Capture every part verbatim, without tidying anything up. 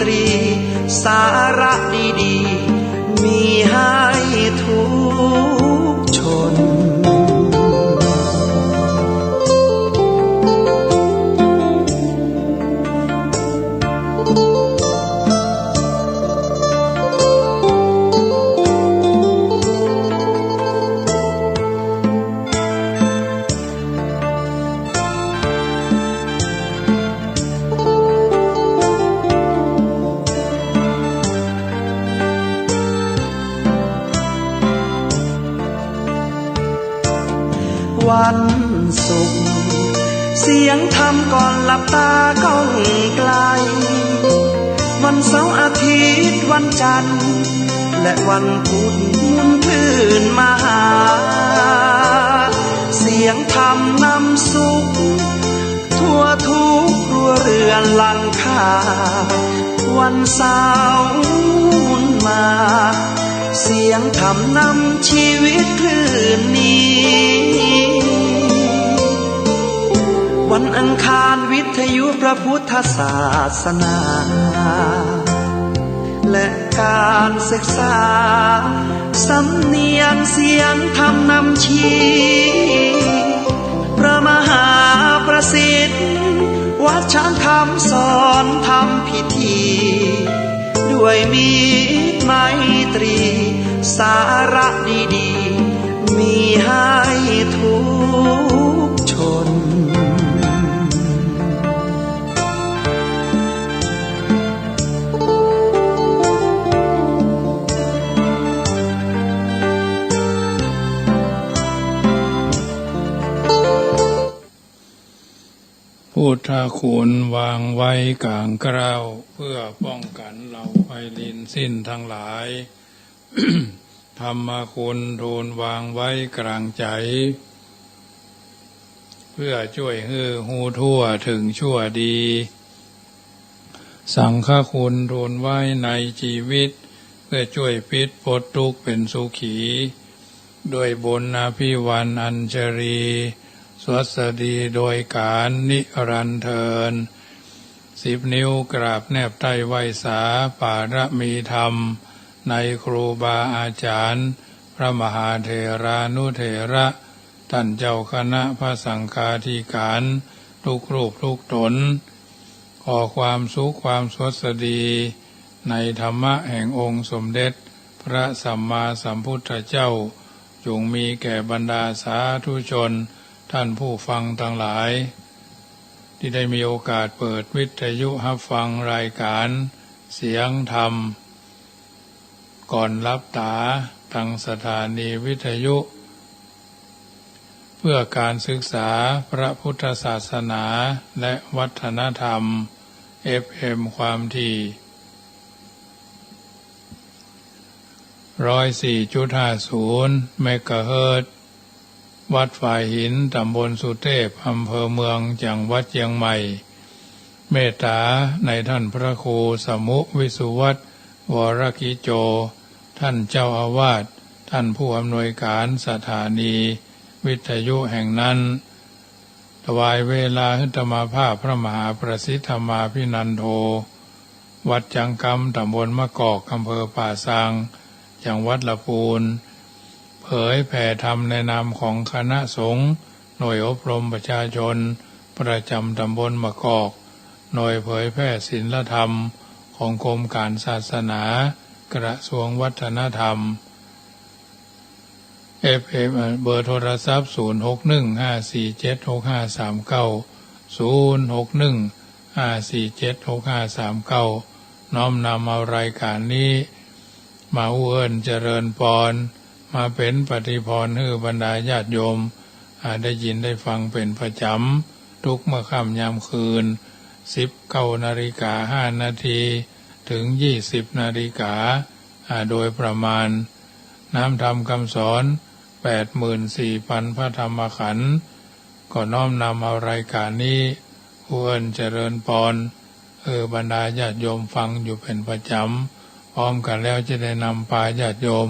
ตรี สาระดีๆ มีให้ทุกชน วันศุกร์ เสียงธรรมก่อนหลับตาก้องไกล วันเสาร์อาทิตย์วันจันทร์ และวันพุธหมุนคลื่นมาหา เสียงธรรมนำสุข ทั่วทุกครัวเรือนหลังคา วันเสาร์หมุนมา เสียงธรรมนำชีวิตคลื่นนี้ วันอังคารวิทยุพระพุทธศาสนา และการศึกษา สำเนียงเสียงธรรมนำชี้ พระมหาประสิทธิ์ วัดช้างคำสอนธรรมพิธี ด้วยมิตรไมตรี สาระดีๆ มีให้ทุกชน พุทธคุณวางไว้กลางเกล้า เพื่อป้องกันเหล่าภัยรินสิ้นทั้งหลาย ธรรมคุณทูลวางไว้กลางใจ๋ เพื่อจ้วยหื้อฮู้ทั่วเถิงชั่วดี สังฆคุณทูลไว้ในจีวิต เพื่อจ้วยปิ๊ดป๊ดตุ๊กข์เป๋นสุขี ด้วยบุญอภิวาทอัญชลี สวัสดีโดยก๋านนิรันดร์เทอญ สิบนิ้วกราบแนบใต้ไหว้สาปารมีธรรม ในครูบาอาจ๋ารย์ พระมหาเถรานุเถระ ต้านเจ้าคณะพระสังฆาธิก๋าร ทุกรูปทุกต๋น ขอความสุขความสวัสดี ในธรรมะแห่งองค์สมเด็จพระสัมมาสัมพุทธเจ้า จงมีแก่บรรดาสาธุชน ต้านผู้ฟังตังหลาย ตี้ได้มีโอกาสเปิดวิทยุฮับฟังรายก๋านเสียงธรรม ก่อนหลับต๋า ตางสถานีวิทยุ เพื่อก๋านศึกษาพระพุทธศาสนาและวัฒนธรรม เอฟเอ็ม ความถี่ ร้อยสี่จุดห้าศูนย์ เมกะเฮิรตซ์ วัดฝายหิน ต๋ำบลสุเทพ อำเภอเมือง จังหวัดเจียงใหม่ เมตต๋านายต้านพระครูสมุห์ วิสุวัฒน์ วรกิจโจ ต้านเจ้าอาวาส ต้านผู้อำนวยก๋านสถานีวิทยุแห่งนั้น ถวายเวลาหื้ออาตมาภาพพระมหาประสิทธิ์ธรรมาภินันโท วัดจังกำ ต๋ำบลมะกอก อำเภอป่าซาง จังหวัดละปูน เผยแผ่ธรรมในนามของคณะสงฆ์ หน่วยอบรมประชาชน ประจ๋ำต๋ำบลมะกอก หน่วยเผยแผ่ศีลธรรม ของกรมก๋านศาสนา กระทรวงวัฒนธรรม เอฟเอ็ม เบอร์โทรศัพท์ ศูนย์หกหนึ่งห้าสี่เจ็ดหกห้าสามเก้า ศูนย์หกหนึ่งห้าสี่เจ็ดหกห้าสามเก้า น้อมนำเอารายก๋านนี้ มาอู้เอิ้นเจริญปอน มาเป๋นปฏิภรณ์หื้อบรรดาญาติโยม อ่า ได้ยินได้ฟังเป๋นประจ๋ำ ทุกเมื่อค่ำยามคืน สิบเก้านาฬิกาห้านาที เถิงยี่สิบนาฬิกา อ่า โดยประมาณ น้ำธรรมคำสอน แปดหมื่นสี่พันพระธรรมขันธ์ ก็น้อมนำเอารายก๋านนี้ อู้เอิ้นเจริญปอน หื้อบรรดาญาติโยมฟังอยู่เป๋นประจ๋ำ พร้อมกั๋นแล้วจะได้นำปาญาติโยม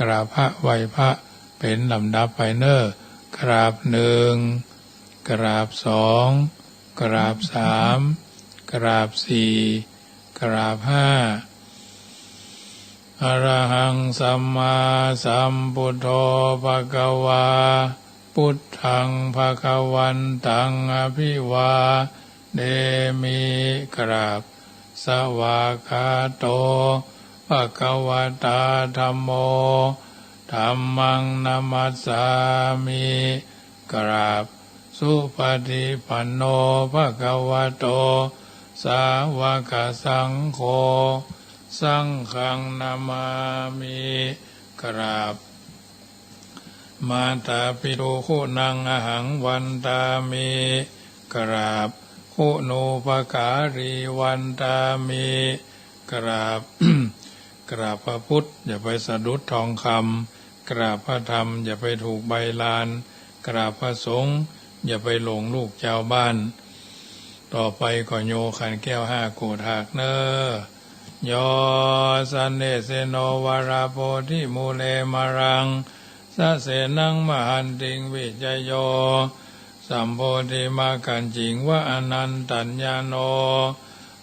กราบพระไหว้พระเป๋นลำดับไปเน่อ กราบหนึ่ง กราบสอง กราบสาม กราบสี่ กราบห้า Arahaṃ sammāsambuddho bhagavā, buddhaṃ bhagavantaṃ abhivādemi. กราบ Svākkhāto bhagavatā dhammo, dhammaṃ namassāmi. กราบ Supaṭipanno bhagavato sāvakasaṅgho, saṅghaṃ namāmi. กราบ Mātāpituguṇaṃ ahaṃ vandāmi. กราบ Guṇūpakārī vandāmi. กราบ กราบพระพุทธ อย่าไปสะดุดทองคำ กราบพระธรรม อย่าไปถูกใบลาน กราบพระสงฆ์ อย่าไปหลงลูกจาวบ้าน ต่อไปก็โยขันแก้วห้าโกฏหากเน่อ Yo sannisinno varabodhimūle, māraṃ sasenaṃ mahantiṃ, vijayo sambodhimaggañciṃ, va anantajāṇo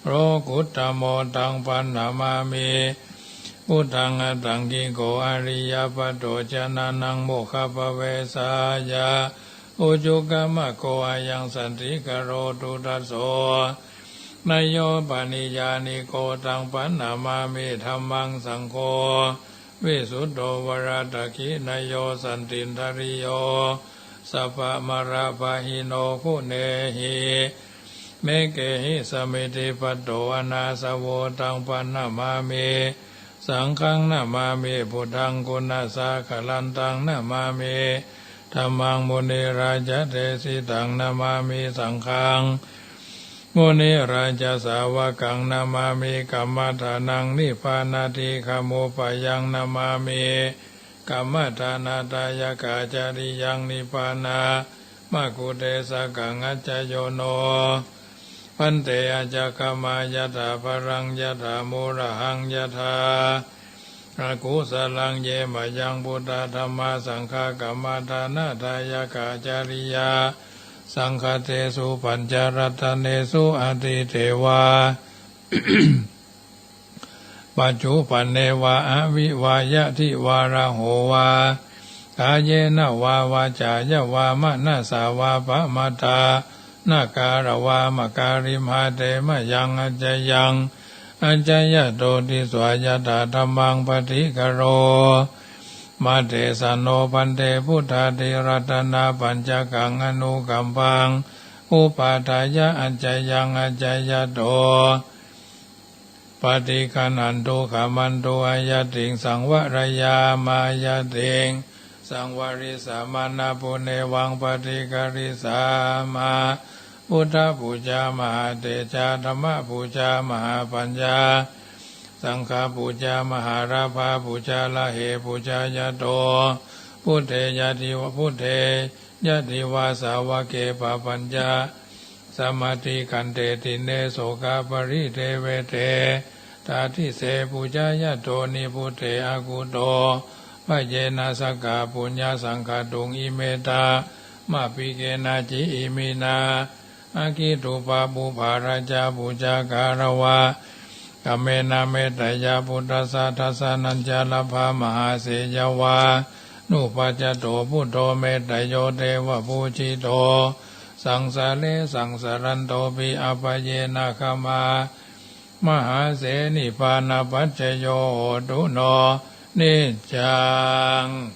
lokuttamo, taṃ paṇamāmi buddhaṃ. Aṭṭhaṅgiko ariyapatho janānaṃ mokkhappavesāya, ujukamaggo ayaṃ santikaro duddhaso, nāyopaniyāniko, taṃ paṇamāmi dhammaṃ. Saṅgho visuddho varadakkhiṇeyyo, santindriyo sabbamalappahīno, guṇehi nekehi samiddhipatto anāsavo, taṃ paṇamāmi. Saṅghaṃ namāmi buddhaṃ guṇasāgarantaṃ, namāmi dhammaṃ munirājadesitaṃ, namāmi saṅghaṃ munirājasāvakaṃ, namāmi kammadānaṃ nibbānādhigamoppayaṃ, namāmi kammadānadāyakācariyaṃ, nibbānamaggu te sākaṃ. Ajja yo no bhante, ajjhagamā yathā balaṃ, yathā mūlahaṃ yathā akusalaṃ, ye mayaṃ buddhadhammasaṅghakammadānadāyakācariyāsaṅghatesu pañcaratnesu atīte vā paccuppanne vā avivayyādhivāraho vā, kāyena vā vācāya vā manasā vā pamādā nakāravāma, kārimhā te mayaṃ accayaṃ accayato disvā, yathādhammaṃ paṭikaroma. Tesaṃ no bhante buddhādiratanapañjakaṃ anukampaṃ upādāya, accayaṃ accayato paṭiggaṇhatu, khamatu. Āyatiṃ saṃvareyya, āyatiṃ saṃvarissāma, nāpunevaṃ paṭikarissāma. Buddhapūjā mahātejā, dhammapūjā mahāpaññā, saṅghapūjā mahālābhapūjā, ālehepūjā. Yato buddhe yadi, buddhe yadi vā sāvake pāpañca samādikkhanti, dīne sokaparidevi te tādise pūjā. Yato nibbute akutobhayena, sakkaṃ puññasaṅkhātuṃ, iminampi kenaci iminā aggi, pubba pubbarajā pūjā kālava kammena, metteyya buddhassa dassanañca labhā, mahāseyyaṃ vā nupajjhato buddho, metteyo devapūjito, saṃsare saṃsarantopi, abyāpajjena gamā mahāse, nibbānapaccayo hotu no niccaṃ.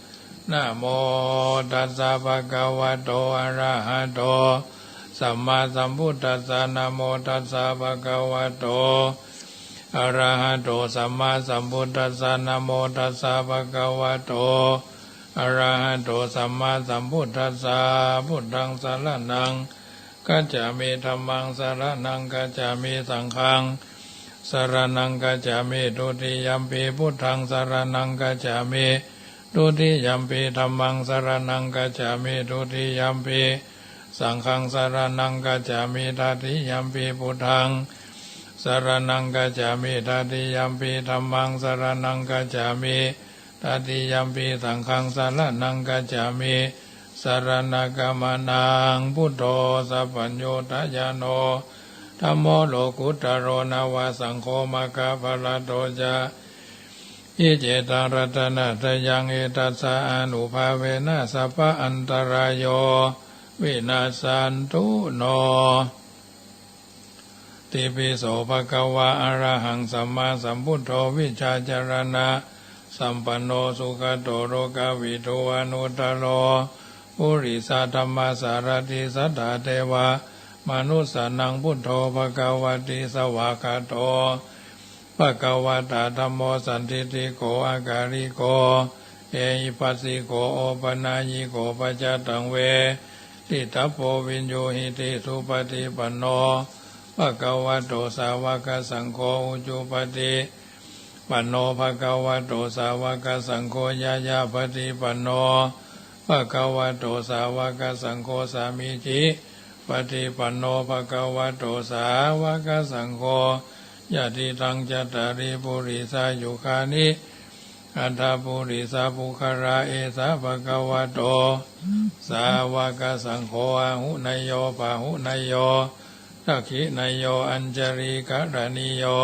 Namo tassa bhagavato arahato sammāsambuddhassa. Namo tassa bhagavato arahato sammāsambuddhassa. Namo tassa bhagavato arahato sammāsambuddhassa. Buddhaṃ saraṇaṃ gacchāmi. Dhammaṃ saraṇaṃ gacchāmi. Saṅghaṃ saraṇaṃ gacchāmi. Dutiyampi buddhaṃ saraṇaṃ gacchāmi, dutiyampi dhammaṃ saraṇaṃ gacchāmi, dutiyampi saṅghaṃ saraṇaṃ gacchāmi, tatiyampi buddhaṃ saraṇaṃ gacchāmi, tatiyampi dhammaṃ saraṇaṃ gacchāmi, tatiyampi saṅghaṃ saraṇaṃ gacchāmi. Saraṇagamanaṃ. Buddho sabbaññutañāṇo, Dhammo lokuttaro nava saṅgho maggaphalaṭṭho ca. Iccetaṃ ratanattayaṃ etassānubhāvena sabba antarāyo vinassantu no. Itipi so bhagavā arahaṃ sammāsambuddho vijjācaraṇasampanno sugato lokavidū anuttaro purisadammasārathi satthā devamanussānaṃ buddho bhagavāti. Svākkhāto bhagavatā dhammo sandiṭṭhiko akāliko ehipassiko opanayiko paccattaṃ veditabbo viññūhīti. Supaṭipanno bhagavato sāvakasaṅgho, ujupaṭipanno bhagavato sāvakasaṅgho, ñāyapaṭipanno bhagavato sāvakasaṅgho, sāmīcipaṭipanno bhagavato sāvakasaṅgho, yadidaṃ cattāri purisayugāni aṭṭha purisapuggalā, esa bhagavato sāvakasaṅgho, āhuneyyo pāhuneyyo dakkhiṇeyyo añjalikaraṇīyo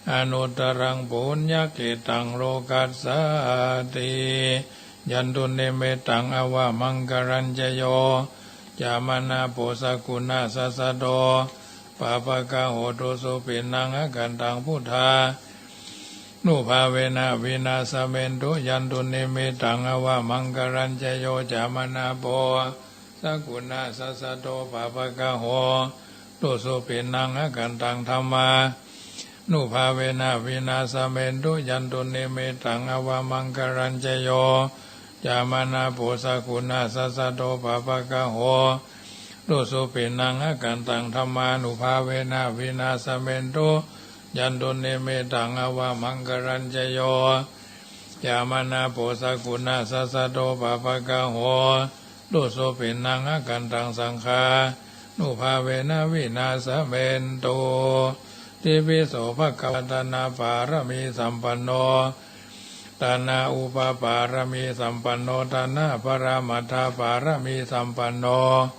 anuttaraṃ puññakkhettaṃ lokassāti. Yandunnimittaṃ avamaṅgalañca yo cāmanāpo sakuṇassa saddo pāpaggaho dussupinaṃ akantaṃ buddhānubhāvena vināsamentu. Yandunnimittaṃ avamaṅgalañca yo cāmanāpo sakuṇassa saddo pāpaggaho dussupinaṃ akantaṃ dhammānubhāvena vināsamentu. Yandunnimittaṃ avamaṅgalañca yo cāmanāpo sakuṇassa saddo pāpaggaho dussupinaṃ akantaṃ dhammānubhāvena vināsamentu. Yandunnimittaṃ avamaṅgalañca yo cāmanāpo sakuṇassa saddo pāpaggaho dussupinaṃ akantaṃ saṅghānubhāvena vināsamentu. Itipi so bhagavā dānapāramīsampanno, dānaupapāramīsampanno, dānaparamatthapāramīsampanno.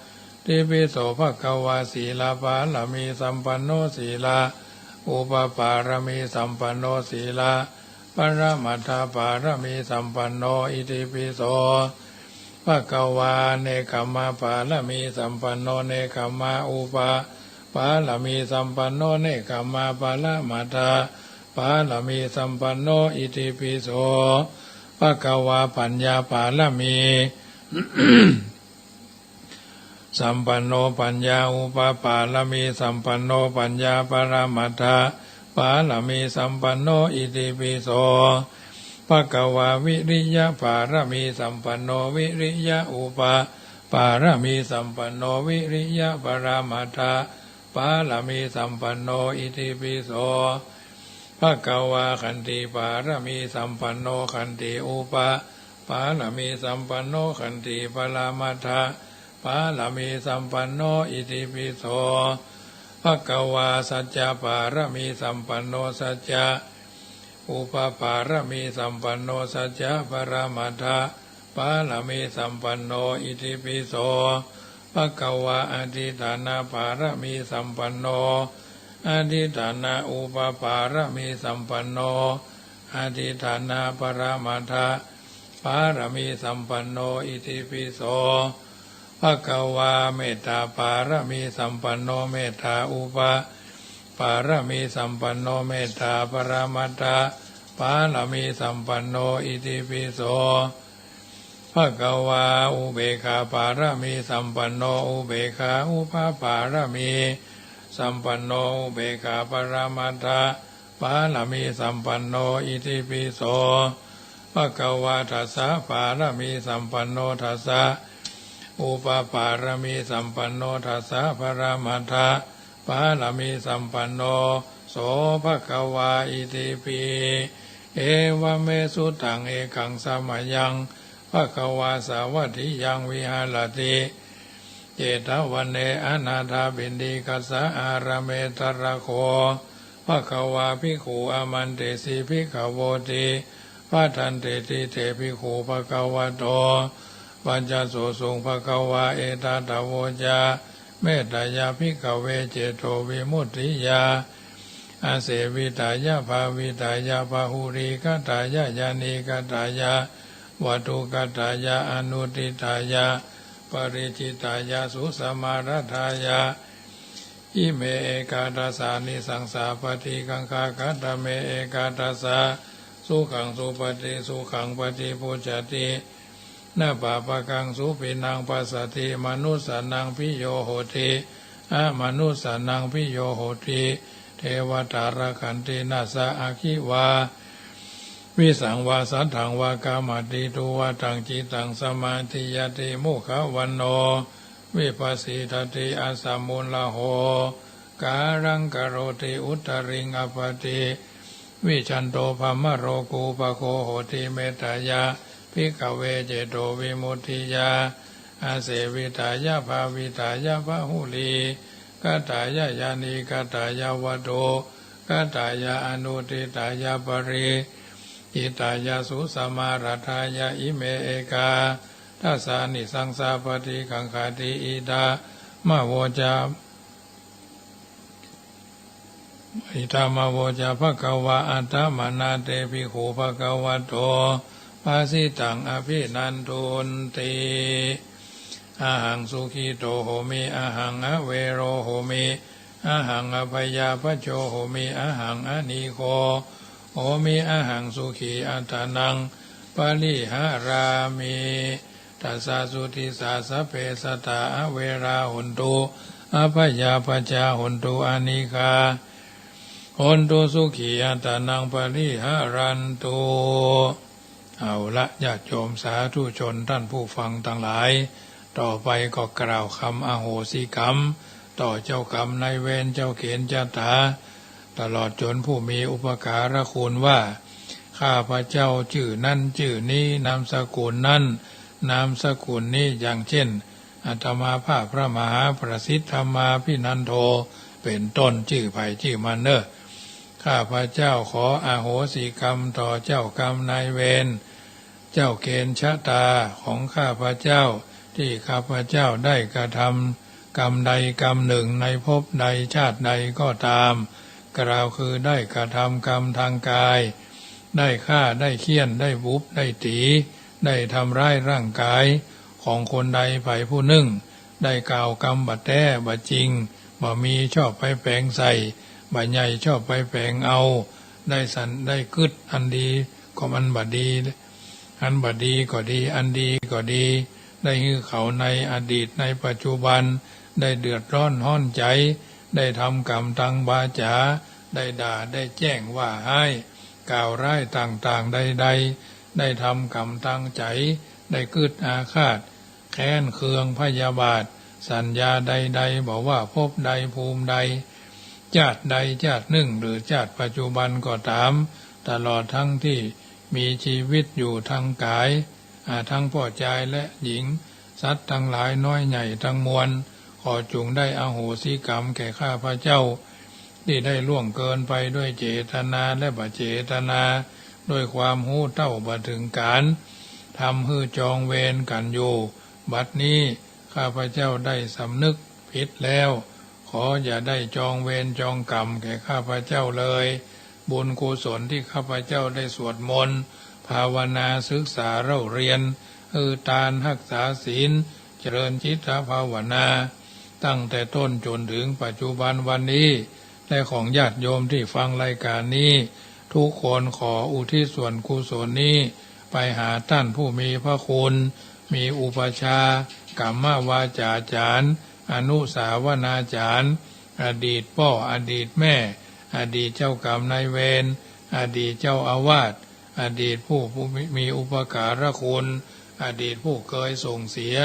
Itipi so bhagavā sīlapāramīsampanno, sīlaupapāramīsampanno, sīla paramatthapāramīsampanno. Itipi so bhagavā nekkhammapāramīsampanno, nekkhammaupapāramīsampanno, nekkhammaparamatthapāramīsampanno. Itipi so bhagavā paññāpāramī sampanno, paññāupapāramīsampanno, paññāparamatthapāramīsampanno. Itipi so bhagavā viriyapāramīsampanno, viriyaupapāramīsampanno, viriyaparamatthapāramīsampanno. Itipi so bhagavā khantipāramīsampanno, khantiupapāramīsampanno, khantiparamatthapāramīsampanno. Itipi so bhagavā saccapāramīsampanno, saccaupapāramīsampanno, saccaparamatthapāramī sampanno. Itipi so bhagavā adhiṭṭhānapāramī sampanno, adhiṭṭhānaupapāramī sampanno, adhiṭṭhānaparamatthapāramī sampanno. Itipi so bhagavā mettāpāramī sampanno, mettāupapāramī sampanno, mettāparamatthapāramī sampanno. Itipi so bhagavā upekkhāpāramī sampanno, upekkhāupapāramī sampanno, upekkhāparamatthapāramī sampanno. Itipi so bhagavā dasapāramī sampanno, dasaupapāramī sampanno, dasaparamatthapāramī sampanno. So bhagavā itipi. Evaṃ me sutaṃ. Ekaṃ samayaṃ bhagavā sāvatthiyaṃ viharati jetavane anāthapiṇḍikassa ārāme. Tatra kho bhagavā bhikkhū āmantesi bhikkhavoti. Bhadanteti te bhikkhū bhagavato paccassosuṃ. Bhagavā etadavoca. เมตตายา ภิกขเว เจโตวิมุตติยา อาเสวิตายา ภาวิตายา บาหุลีกตายา ญาณีกตายา วัตถุกตายา อนุตถิตายา ปริจิตายา สุสมารัฐายา อิเม เอกาทัสสานิสังสาปฏิกังขา กตเม เอกาทัสสา สุขังสุปฏิ สุขังปฏิภุจจติ นะปาปะกัง สุปิณังปัสสติ มนุสสานัง ภิโยโหติ อมนุสสานัง ภิโยโหติ เทวตารักขันติ นะสะ อัคคีวา วิสังวา สัตถังวา กามัตถิ ตุวาตัง จิตตัง สมาธิยาติ มุขวัณโณ วิปสสีทติ อัสสะมุลละโห กาลังกะโรติ อุตตริงอัปปติ วิชชันโต บรมโรกูปโกโหติ เมตตายา ภิกขเว เจโตวิมุตติยา อาเสวิตายา ภาวิตายา บาหุลีกตายา ญาณีกตายา วัตถุกตายา อนุตถิตายา ปริจิตายา สุสมารัฐายา อิเม เอกาทัสสานิสังสาปฏิกังขาติ อิทัมมะโวจา อิทัมมะโวจา ภะคะวา อะตะมะนะ เต ภิกขุ ภะคะวะโต ภะสิตัง อะภินันทุนติ อะหัง สุขิโต โหมิ อะหัง อะเวโร โหมิ อะหัง อะพยาปัจโจ โหมิ อะหัง อะนีโก โหมิ อะหัง สุขี อัตตานัง ปะริหะรามิ ตัสสา สุทิสสา สัพเพ สัตตา อะเวรา โหนตุ อะพยาปัจจา โหนตุ อะนีกา โหนตุ สุขี อัตตานัง ปะริหะรันตุ เอาละ ญาติโยมสาธุชน ต้านผู้ฟังตังหลาย ต่อไปก็กล่าวกำอโหสิกรรม ต่อเจ้ากรรมนายเวร เจ้าเขนชะตา ตลอดจ๋นผู้มีอุปการะคุณว่า ข้าพเจ้าจื้อนั้นจื้อนี้ นามสกุลนั้น นามสกุลนี้ อย่างเช่น อาตมาภาพพระมหาประสิทธิ์ธรรมาภินันโท เป๋นต้น จื้อใผจื้อมันเน่อ ข้าพเจ้าขออโหสิกรรมต่อเจ้ากรรมนายเวร เจ้าเขนชะตาของข้าพเจ้า ตี้ข้าพเจ้าได้กระทำกรรมใดกรรมหนึ่งในภพใดชาติใดก็ต๋าม กล่าวคือได้กระทำกรรมตางกาย ได้ฆ่า ได้เฆี่ยน ได้บุบ ได้ตี๋ ได้ทำร้ายร่างกายของคนใดใผผู้นึ่ง ได้กล่าวกำบ่แต๊บ่จริง บ่มี ชอบไปแป๋งใส่ บ่ใหญ่ ชอบไปแป๋งเอา ได้สัน ได้กึ๊ดอันดีก็อันบ่ดี อันบ่ดีก็ดี อันดีก็ดี ได้หื้อเขาในอดีตในปัจจุบัน ได้เดือดร้อนฮ้อนใจ๋ ได้ทำกรรมตางวาจ๋า ได้ด่า ได้แจ้งว่าฮ้าย กล่าวร้ายต่างๆ ใดๆ ได้ทำกรรมตางใจ๋ ได้กึ๊ดอาฆาต แค้นเคืองพยาบาท สัญญาใดๆ บ่ว่าภพใดภูมิใด ชาติใดชาตินึ่ง หรือชาติปัจจุบันก็ต๋าม ตลอดทั้งตี้มีจีวิตอยู่ตางก๋าย อา ทั้งป้อจายและหญิง สัตว์ตังหลายน้อยใหญ่ตังมวล ขอจุ่งได้อโหสิกรรมแก่ข้าพเจ้า ตี้ได้ล่วงเกินไปด้วยเจตนาและบ่เจตนา ด้วยความฮู้เต้าบ่เถิงก๋าน ทำหื้อจองเวรกั๋นอยู่ บัดนี้ข้าพเจ้าได้สำนึกผิดแล้ว ขออย่าได้จองเวรจองกรรมแก่ข้าพเจ้าเลย บุญกุศลตี้ข้าพเจ้าได้สวดมนต์ ภาวนา ศึกษาเล่าเรียน หื้อตาน ฮักษาศีล เจริญจิตตภาวนา ตั้งแต่ต้นจ๋นเถิงปัจจุบันวันนี้ และของญาติโยมตี้ฟังรายก๋านนี้ ทุกคนขออุทิศส่วนกุศลนี้ ไปหาต้านผู้มีพระคุณ มีอุปัชฌาย์ กรรมวาจ๋าจ๋ารย์ อนุสาวนาจ๋ารย์ อดีตป้อ อดีตแม่ อดีตเจ้ากรรมนายเวร อดีตเจ้าอาวาส อดีตผู้ ผู้มี มีอุปการะคุณ อดีตผู้เกยส่งเสีย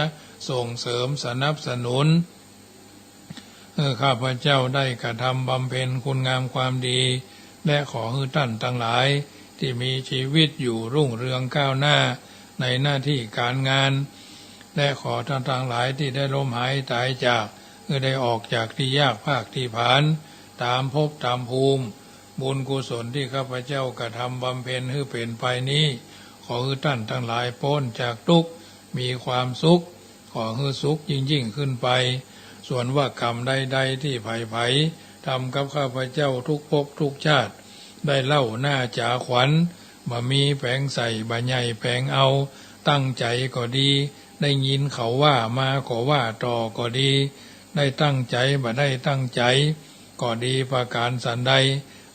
ส่งเสริม สนับสนุน หื้อข้าพเจ้าได้กระทำบำเพ็ญคุณงามความดี และขอหื้อต้านตังหลายตี้มีจีวิตอยู่รุ่งเรืองก้าวหน้าในหน้าตี้ก๋านงาน และขอต้านตังหลายตี้ได้ล้มหายต๋ายจาก หื้อได้ออกจากตี้ยากพากตี้ผาน ต๋ามภพต๋ามภูมิ บุญกุศลตี้ข้าพเจ้ากระทำบำเพ็ญหื้อเป๋นไปนี้ ขอหื้อต้านตังหลายป๊นจากตุ๊กข์ มีความสุข ขอหื้อสุขยิ่งๆ ขึ้นไป ส่วนว่ากรรมใดๆ ตี้ใผๆ ทำกับข้าพเจ้าทุกภพทุกชาติ ได้เล่าหน้าจ๋าขวัญ บ่มีแป๋งใส่ บ่ใหญ่แป๋งเอา ตั้งใจ๋ก็ดี ได้ยินเขาว่ามาก็ว่าต่อก็ดี ได้ตั้งใจ๋ บ่ได้ตั้งใจ๋ก็ดี ประก๋านสันใด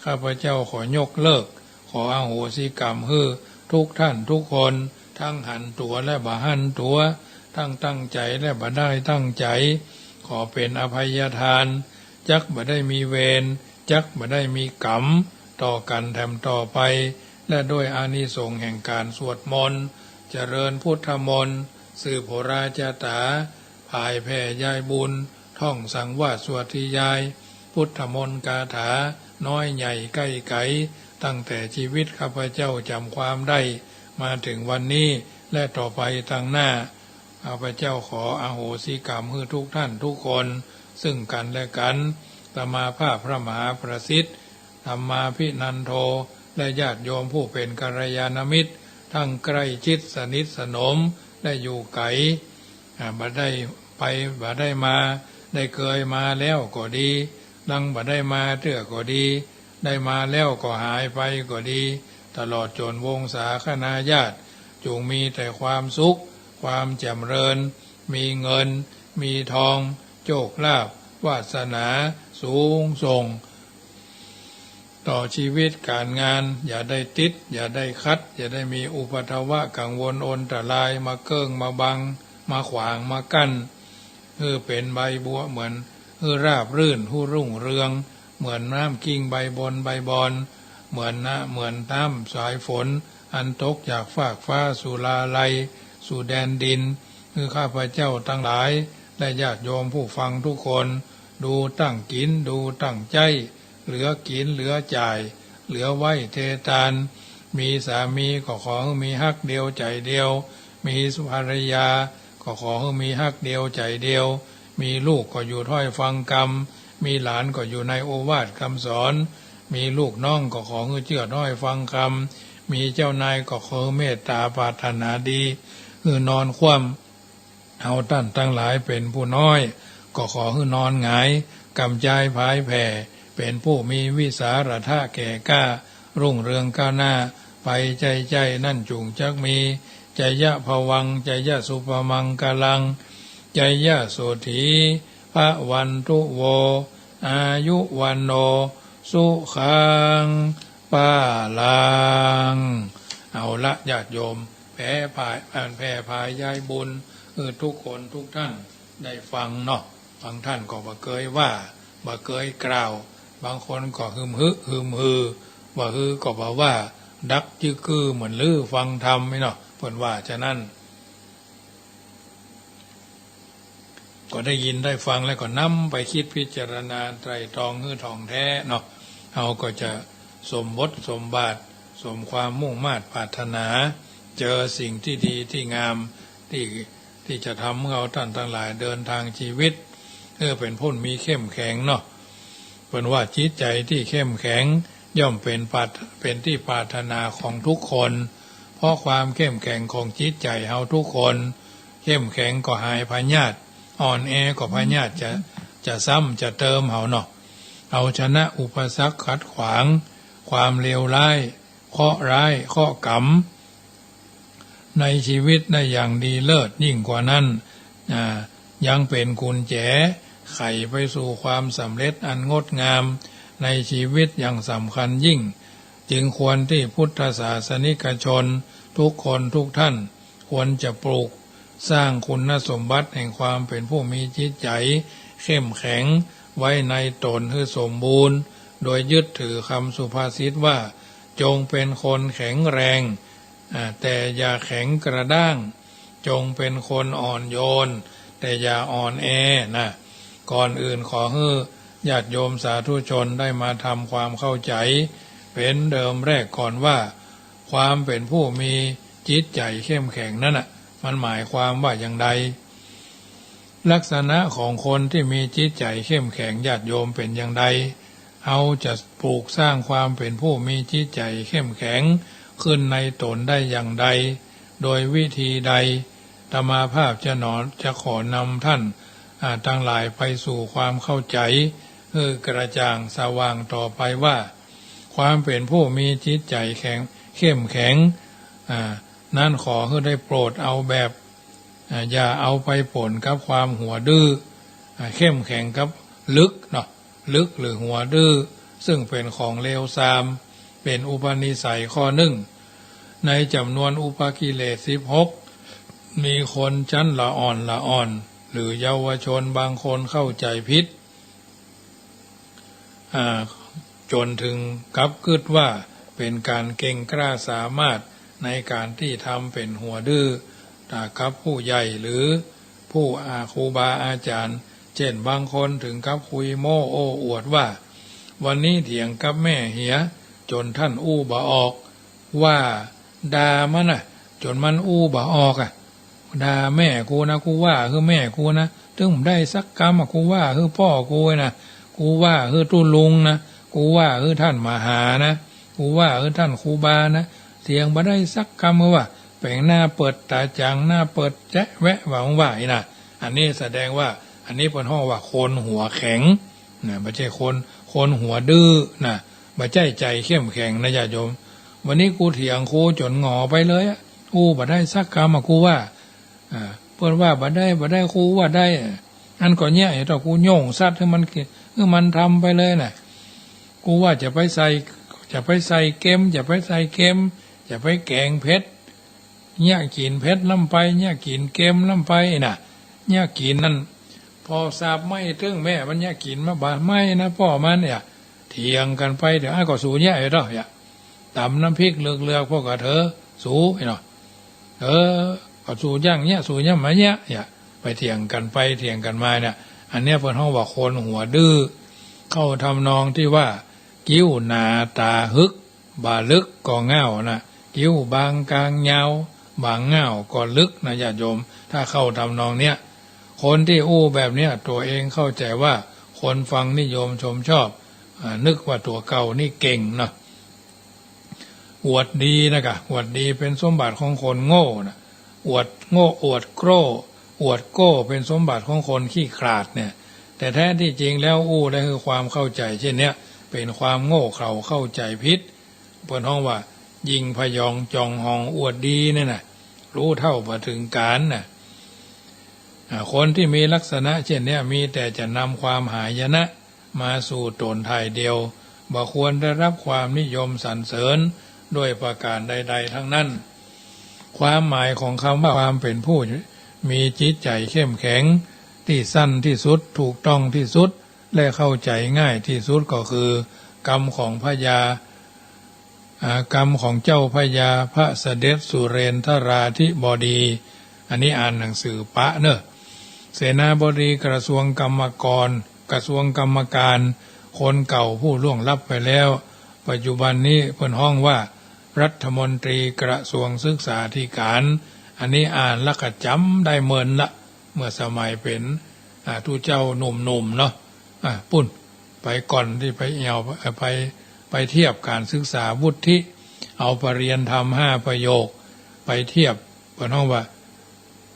ข้าพเจ้าขอยกเลิก ขออโหสิกรรมหื้อทุกท่านทุกคน ทั้งหันตั๋วและบ่หันตั๋ว ทั้งตั้งใจ๋และบ่ได้ตั้งใจ๋ ขอเป๋นอภัยทาน จักบ่ได้มีเวร จักบ่ได้มีกรรมต่อกั๋นแถมต่อไป และด้วยอานิสงส์แห่งก๋านสวดมนต์ เจริญพุทธมนต์ สืบโหราจาต๋า ผายแผ่ยายบุญ ท่องสังวาสสวดทิยาย พุทธมนต์คาถา น้อยใหญ่ใก้ไก๋ ตั้งแต่ชีวิตข้าพเจ้าจ๋ำความได้ มาเถิงวันนี้ และต่อไปตางหน้า ข้าพเจ้าขออโหสิกรรมหื้อทุกท่านทุกคน ซึ่งกั๋นและกั๋น ตมาภาพพระมหาประสิทธิ์ ธรรมาภินันโท และญาติโยมผู้เป๋นกัลยาณมิตร ทั้งใก้ชิดสนิทสนม และอยู่ไก๋ อ่า บ่ได้ไป บ่ได้มา ได้เกยมาแล้วก็ดี ดังบ่ได้มาเตื้อก็ดี ได้มาแล้วก็หายไปก็ดี ตลอดจ๋นวงศาคณาญาติ จุ่งมีแต่ความสุข ความจ๋ำเริญ มีเงิน มีทอง โชคลาภ วาสนา สูงส่ง ต่อชีวิตก๋านงาน อย่าได้ติด อย่าได้ขัด อย่าได้มีอุปัทวะกังวลอันตราย มาเกิ้ง มาบัง มาขวาง มากั้น หื้อเป๋นใบบัว เหมือน หื้อราบรื่น หื้อรุ่งเรือง เหมือนน้ำกิ้งใบบนใบบอน เหมือนนะ เหมือนน้ำสายฝน อันตกจากฟากฟ้าสู่ลาลัย สู่แดนดิน หื้อข้าพเจ้าตังหลาย และญาติโยมผู้ฟังทุกคน ดูตั้งกิ๋น ดูตั้งใจ๊ เหลือกิ๋น เหลือจ่าย เหลือไว้เทตาน มีสามีก็ขอหื้อมีฮักเดียวใจ๋เดียว มีภรรยาก็ขอหื้อมีฮักเดียวใจ๋เดียว มีลูกก็อยู่ถ้อยฟังกำ มีหลานก็อยู่ในโอวาทกำสอน มีลูกน้องก็ขอหื้อเจื้อถ้อยฟังกำ มีเจ้านายก็ขอหื้อเมตต๋าปรารถนาดี หื้อนอนคว่ำ เฮาต้านตังหลายเป๋นผู้น้อย ก็ขอหื้อนอนหงาย กำจายผายแผ่ เป๋นผู้มีวิสาทะแก่กล้า รุ่งเรืองก้าวหน้า ไปใจ้ๆ นั้นจุ่งจักมี จยะภวังค์ จยะสุภมังคลัง จยะโสฏฐี ภวันตุโว อายุวัณโณ สุขัง พลัง เอาละญาติโยม แผ่ผาย อ่านแผ่ผายยายบุญ เออ ทุกคนทุกท่านได้ฟังเนาะ บางท่านก็บ่เกยว่า บ่เกยกล่าว บางคนก็ฮึมฮึ ฮึมฮือ บ่ฮือก็บ่ว่า ดักจึกกือเหมือนลือฟังธรรมนี่เนาะ เปิ้นว่าฉะนั้น ก็ได้ยินได้ฟังแล้วก็นำไปคิดพิจารณาไตร่ตรองหื้อถ่องแท้เนาะ เฮาก็จะสมบทสมบาท สมความมุ่งมาดปรารถนา เจอสิ่งตี้ดีตี้งาม ตี้ ตี้จะทำหื้อเฮาต้านตังหลายเดินตางชีวิต เออ เป๋นผู้มีเข้มแข็งเนาะ เปิ้นว่าจิตใจ๋ตี้เข้มแข็ง ย่อมเป๋นปรารถ- เป๋นตี้ปรารถนาของทุกคน เพราะความเข้มแข็งของจิตใจ๋เฮาทุกคน เข้มแข็งก็หายพยาธิ อ่อนแอก็พยาธิจะ จะซ้ำจะเติมเฮาเนาะ เอาชนะอุปสรรคขัดขวาง ความเลวร้าย เคราะห์ร้าย เคราะห์กรรม ในชีวิตได้อย่างดีเลิศ ยิ่งกว่านั้น อ่า ยังเป๋นกุญแจ ไขไปสู่ความสำเร็จอันงดงาม ในชีวิตอย่างสำคัญยิ่ง จึงควรตี้พุทธศาสนิกชน ทุกคนทุกท่าน ควรจะปลูกสร้างคุณสมบัติแห่งความเป๋นผู้มีจิตใจ๋เข้มแข็งไว้ในตนหื้อสมบูรณ์ โดยยึดถือคำสุภาษิตว่า จงเป็นคนแข็งแรง อ่า แต่อย่าแข็งกระด้าง จงเป็นคนอ่อนโยน แต่อย่าอ่อนแอนะ ก่อนอื่นขอหื้อญาติโยมสาธุชนได้มาทำความเข้าใจ๋ เป๋นเดิมแรกก่อนว่า ความเป๋นผู้มีจิตใจ๋เข้มแข็งนั้นน่ะ มันหมายความว่าอย่างใด ลักษณะของคนตี้มีจิตใจ๋เข้มแข็ง ญาติโยม เป๋นอย่างใด เฮาจะปลูกสร้างความเป๋นผู้มีจิตใจ๋เข้มแข็งขึ้นในตนได้อย่างใด โดยวิธีใด อาตมาภาพจะหนอ จะขอนำท่าน อ่า ตังหลายไปสู่ความเข้าใจ๋ หื้อกระจ่างสว่างต่อไปว่า ความเป๋นผู้มีจิตใจ๋แข็ง เข้มแข็ง อ่า นั้นขอหื้อได้โปรดเอาแบบ อ่า อย่าเอาไปปนกับความหัวดื้อ อ่า เข้มแข็งกับลึกเนาะ ลึกหรือหัวดื้อ ซึ่งเป๋นของเลวทราม เป๋นอุปนิสัยข้อนึ่ง ในจ๋ำนวนอุปกิเลสสิบหก มีคนจั้นละอ่อนละอ่อน หรือเยาวชนบางคนเข้าใจ๋ผิด อ่า จ๋นเถิงกับกึ๊ดว่าเป๋นก๋านเก่งกล้าสามารถในก๋านตี้ทำเป๋นหัวดื้อ ต่อกับผู้ใหญ่หรือผู้อา ครูบาอาจ๋ารย์ เจ้นบางคนเถิงกับคุยโม้โอ้อวดว่า วันนี้เถียงกับแม่เหียจ๋นต้านอู้บ่ออก ว่าด่ามันน่ะ จ๋นมันอู้บ่ออกอะ ด่าแม่กูนะ กูว่าหื้อแม่กูนะ ตึงบ่ได้สักกำอะ กูว่าหื้อป้อกูนะ กูว่าหื้อตุ๊ลุงนะ กูว่าหื้อต้านมหานะ กูว่าหื้อต้านครูบานะ เถียงบ่ได้สักกำ ว่าแป๋งหน้าเปิดต๋าจ๋าง หน้าเปิดแจ๊ะแวะ ว่า ว่าอี้นะ อันนี้แสดงว่า อันนี้เปิ้นฮ้องว่าคนหัวแข็ง นะ บ่ใจ้คน คนหัวดื้อนะ บ่ใจ้ใจ๋เข้มแข็งนะญาติโยม วันนี้กูเถียงครูจ๋นหงอไปเลยอะ อู้บ่ได้สักกำอะ ครูว่า อ่า เปิ้นว่าบ่ได้ บ่ได้ ครูว่าได้ อันก็เยียะ เหียเต้า ครูโย่งสัตว์หื้อมัน หื้อมันทำไปเลยน่ะ ครูว่าจะไปใส่ จะไปใส่เก็ม จะไปใส่เก็ม จะไปแก๋งเผ็ด เยียะกิ๋นเผ็ดล้ำไป เยียะกิ๋นเก็มล้ำไปน่ะ เยียะกิ๋นนั่น ปอสาบไหม้ตึงแม่มันเยียะกิ๋นมาบ่า ไหม้นะป้อมันเนี่ย เถียงกั๋นไป เดี๋ยวอ้ายก็สูเยียะไอ้เต้า เยียะ ต๋ำน้ำพริกเหลือกๆ ป้อก็เถอะ สูไอ้เนาะ เออ ก็สูย่างเยียะ สูย่างมาเยียะ เยียะ ไปเถียงกั๋นไปเถียงกั๋นมาเนี่ย อันเนี้ยเปิ้นฮ้องว่าคนหัวดื้อ เข้าทำนองตี้ว่า กิ้วหนาต๋าฮึก บ่าลึกก็ง่าวนะ กิ้วบางกลางยาว บ่าง่าวก็ลึกนะญาติโยม ถ้าเข้าทำนองเนี้ย คนตี้อู้แบบเนี้ย ตั๋วเองเข้าใจ๋ว่าคนฟังนิยมชมชอบ อ่า นึกว่าตั๋วเก่านี่เก่งเนาะ อวดดีนะกะ อวดดีเป๋นสมบัติของคนโง่นะ อวดโง่ อวดโก้ อวดโก้เป๋นสมบัติของคนขี้ขลาดเนี่ย แต่แท้ตี้จริงแล้วอู้ได้หื้อความเข้าใจ๋เช่นเนี้ย เป๋นความโง่เขลาเข้าใจ๋ผิด เปิ้นฮ้องว่า ยิ่งพยองจองหองอวดดีเนี่ยนะ รู้เท่าบ่เถิงก๋าลน่ะ อ่า คนตี้มีลักษณะเช่นเนี้ย มีแต่จะนำความหายนะมาสู่ต๋นถ่ายเดียว บ่ควรได้รับความนิยมสรรเสริญด้วยประก๋านใดๆ ทั้งนั้น ความหมายของกำว่าความเป๋นผู้มีจิตใจ๋เข้มแข็ง ตี้สั้นตี้สุด ถูกต้องตี้สุด และเข้าใจ๋ง่ายตี้สุดก็คือ กำของพญา อ่า กำของเจ้าพญาพระเสด็จสุเรนทราธิบดี อันนี้อ่านหนังสือปะเนอะ เสนาบดีกระทรวงกรรมกร กระทรวงกรรมการ คนเก่าผู้ล่วงลับไปแล้ว ปัจจุบันนี้เปิ้นฮ้องว่ารัฐมนตรีกระทรวงศึกษาธิการ อันนี้อ่านแล้วก็จ๋ำได้เมินละ เมื่อสมัยเป๋น อ่า ตุ๊เจ้าหนุ่มๆ เนาะ อ่า ปุ้น ไปก่อนตี้ไปเอี่ยว ไป ไปเทียบก๋านศึกษาวุฒิ เอาปริญญาธรรมห้าประโยค ไปเทียบ เปิ้นฮ้องว่า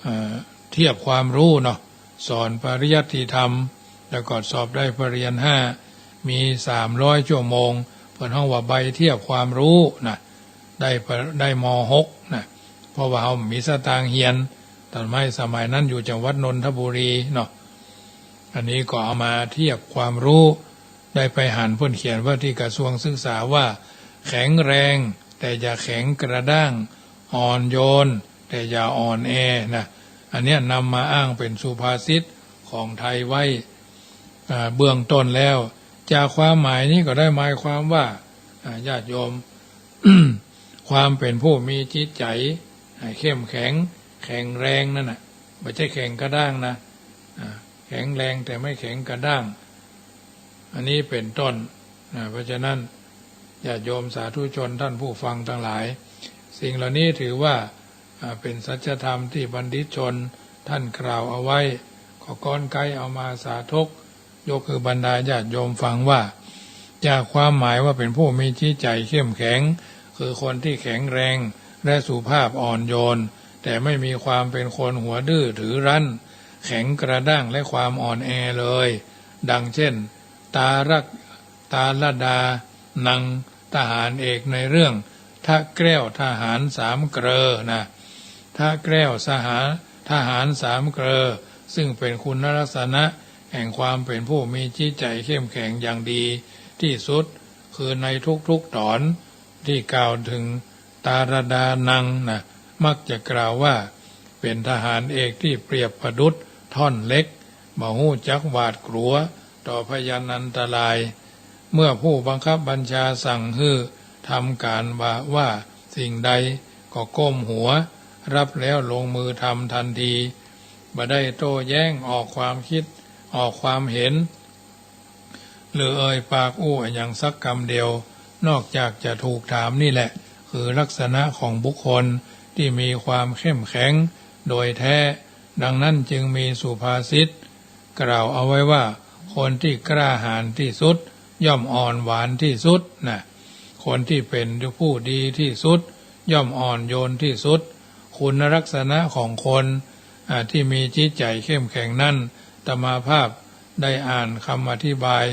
เอ่อ เทียบความรู้เนาะ สอนปริยัติธรรม แล้วก็สอบได้ปริญญาห้า มีสามร้อยชั่วโมง เปิ้นฮ้องว่าใบเทียบความรู้นะ ได้ปะ ได้ ม.หก นะ เพราะว่าเฮาบ่มีสตางค์เฮียน ต๋อนไม้สมัยนั้นอยู่จังหวัดนนทบุรีเนาะ อันนี้ก็เอามาเทียบความรู้ ได้ไปหันเปิ้นเขียนไว้ตี้กระทรวงศึกษาว่า แข็งแรงแต่อย่าแข็งกระด้าง อ่อนโยนแต่อย่าอ่อนแอนะ อันเนี้ยนำมาอ้างเป๋นสุภาษิตของไทยไว้ อ่า เบื้องต้นแล้ว จากความหมายนี้ก็ได้หมายความว่า อ่า ญาติโยม ความเป๋นผู้มีจิตใจ๋ อ่า เข้มแข็ง แข็งแรงนั่นน่ะ บ่ใจ้แข็งกระด้างนะ อ่า แข็งแรงแต่ไม่แข็งกระด้าง อันนี้เป๋นต้นนะ เพราะฉะนั้น ญาติโยมสาธุชนท่านผู้ฟังทั้งหลาย สิ่งเหล่านี้ถือว่า อ่า เป๋นสัจธรรมตี้บัณฑิตชนท่านกล่าวเอาไว้ ก็ก้อนไกเอามาสาธก ยกหื้อบรรดาญาติโยมฟังว่า จากความหมายว่าเป๋นผู้มีจิตใจ๋เข้มแข็ง คือคนตี้แข็งแรงและสุภาพอ่อนโยน แต่ไม่มีความเป๋นคนหัวดื้อถือรั้น แข็งกระด้างและความอ่อนแอเลย ดังเช่น ตารัก ตาลดานัง ทหารเอกในเรื่อง ทะแกล้วทหารสามเกลอนะ ทะแกล้วสหา ทหารสามเกลอ ซึ่งเป็นคุณลักษณะแห่งความเป็นผู้มีจิตใจเข้มแข็งอย่างดีที่สุด คือในทุกๆตอนที่กล่าวถึง ตาลดานังนะ มักจะกล่าวว่า เป็นทหารเอกที่เปรียบประดุจท่อนเหล็ก บ่ฮู้จักหวาดกลัวต่อพยันอันตราย เมื่อผู้บังคับบัญชาสั่งหื้อทำก๋านว่า ว่าสิ่งใดก็ก้มหัว รับแล้วลงมือทำทันที บ่ได้โต้แย้ง ออกความคิด ออกความเห็น หรือเอ่ยปากอู้อะหยังสักกำเดียว นอกจากจะถูกถามนี่แหละ คือลักษณะของบุคคลที่มีความเข้มแข็งโดยแท้ ดังนั้นจึงมีสุภาษิตกล่าวเอาไว้ว่า คนที่กล้าหาญที่สุด ย่อมอ่อนหวานที่สุดนะ คนที่เป็นผู้ดีที่สุด ย่อมอ่อนโยนที่สุด คุณลักษณะของคน อ่า ที่มีจิตใจเข้มแข็งนั้น อาตมาภาพได้อ่านคำอธิบาย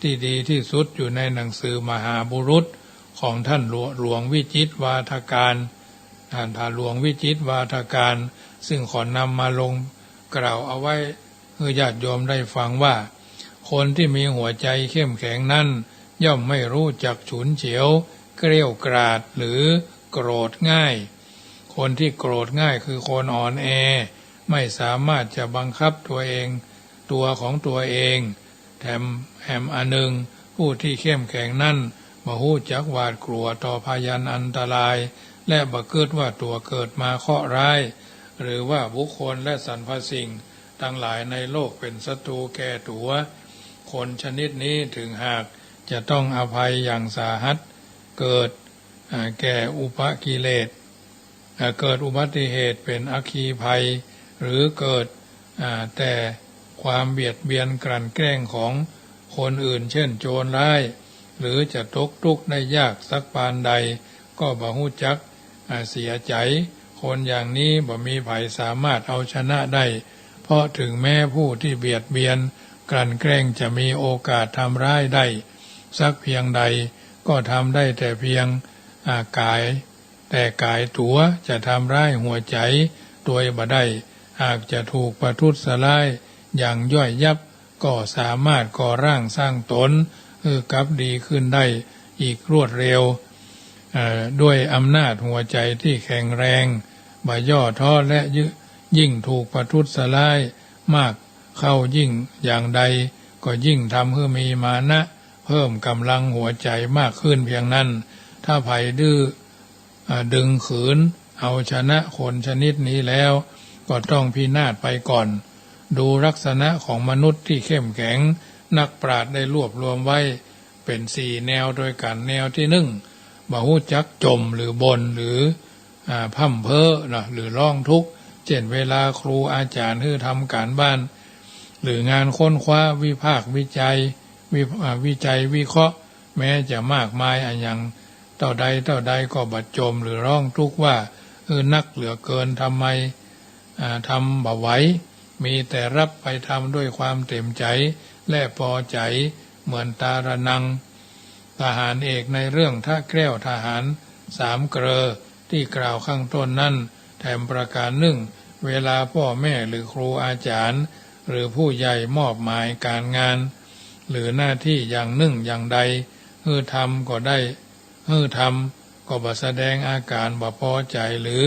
ที่ดีที่สุดอยู่ในหนังสือมหาบุรุษของท่านหลวง หลวงวิจิตรวาทการ ท่านพระหลวงวิจิตรวาทการ ซึ่งขอนำมาลงกล่าวเอาไว้ หื้อญาติโยมได้ฟังว่า คนที่มีหัวใจเข้มแข็งนั้น ย่อมไม่รู้จักฉุนเฉียว เกรี้ยวกราด หรือโกรธง่าย คนที่โกรธง่ายคือคนอ่อนแอ ไม่สามารถจะบังคับตัวเอง ตัวของตัวเอง แถม แถมอันหนึ่ง ผู้ที่เข้มแข็งนั้น บ่ฮู้จักหวาดกลัวต่อพยันอันตราย และบ่กึ๊ดว่าตั๋วเกิดมาเคราะห์ร้าย หรือว่าบุคคลและสรรพสิ่ง ทั้งหลายในโลกเป็นศัตรูแก่ตั๋ว คนชนิดนี้ถึงหากจะต้องอภัยอย่างสาหัส เกิด อ่า แก่อุปกิเลส อ่า เกิดอุบัติเหตุเป็นอัคคีภัย หรือเกิด อ่า แต่ความเบียดเบียนกลั่นแกล้งของคนอื่น เช่นโจรร้าย หรือจะตกทุกข์ได้ยากสักปานใด ก็บ่ฮู้จัก อ่า เสียใจ คนอย่างนี้บ่มีใผสามารถเอาชนะได้ เพราะถึงแม้ผู้ที่เบียดเบียนกลั่นแกล้งจะมีโอกาสทำร้ายได้สักเพียงใด ก็ทำได้แต่เพียง อ่า กาย แต่กายตั๋วจะทำร้ายหัวใจตวยบ่ได้ หากจะถูกประทุษร้ายอย่างย่อยยับ ก็สามารถก่อร่างสร้างตนหื้อกลับดีขึ้นได้อีกรวดเร็ว เอ่อ ด้วยอำนาจหัวใจที่แข็งแรง บ่ย่อท้อและยิ่งถูกประทุษร้ายมากเข้ายิ่งอย่างใด ก็ยิ่งทำหื้อมีมานะ เพิ่มกำลังหัวใจมากขึ้นเพียงนั้น ถ้าใผดื้อ อ่า ดึงขืนเอาชนะคนชนิดนี้แล้ว ก็ต้องพินาศไปก่อน ดูลักษณะของมนุษย์ที่เข้มแข็ง นักปราชญ์ได้รวบรวมไว้เป็นสี่แนวโดยกั๋น แนวที่หนึ่ง บ่ฮู้จักจ่มหรือบ่นหรือ อ่า พร่ำเพ้อนะ หรือร้องทุกข์ เช่นเวลาครูอาจ๋ารย์หื้อทำก๋านบ้าน หรืองานค้นคว้าวิพากษ์วิจัย วิ อ่า วิจัยวิเคราะห์ แม้จะมากมายอะหยังเต้าใดเต้าใด ก็บ่จ่มหรือร้องทุกข์ว่า เออ นักเหลือเกิน ทำไม อ่า ทำบ่ไหว มีแต่รับไปทำด้วยความเต็มใจ๋และปอใจ๋ เหมือนตาลดานัง ทหารเอกในเรื่องทะแกล้วทหารสามเกลอ ที่กล่าวข้างต้นนั้น แถมประก๋านนึ่ง เวลาป้อแม่หรือครูอาจ๋ารย์ หรือผู้ใหญ่มอบหมายก๋านงาน หรือหน้าตี้อย่างนึ่งอย่างใด หื้อทำก็ได้ หื้อทำก็บ่แสดงอาก๋านบ่ปอใจ๋หรือ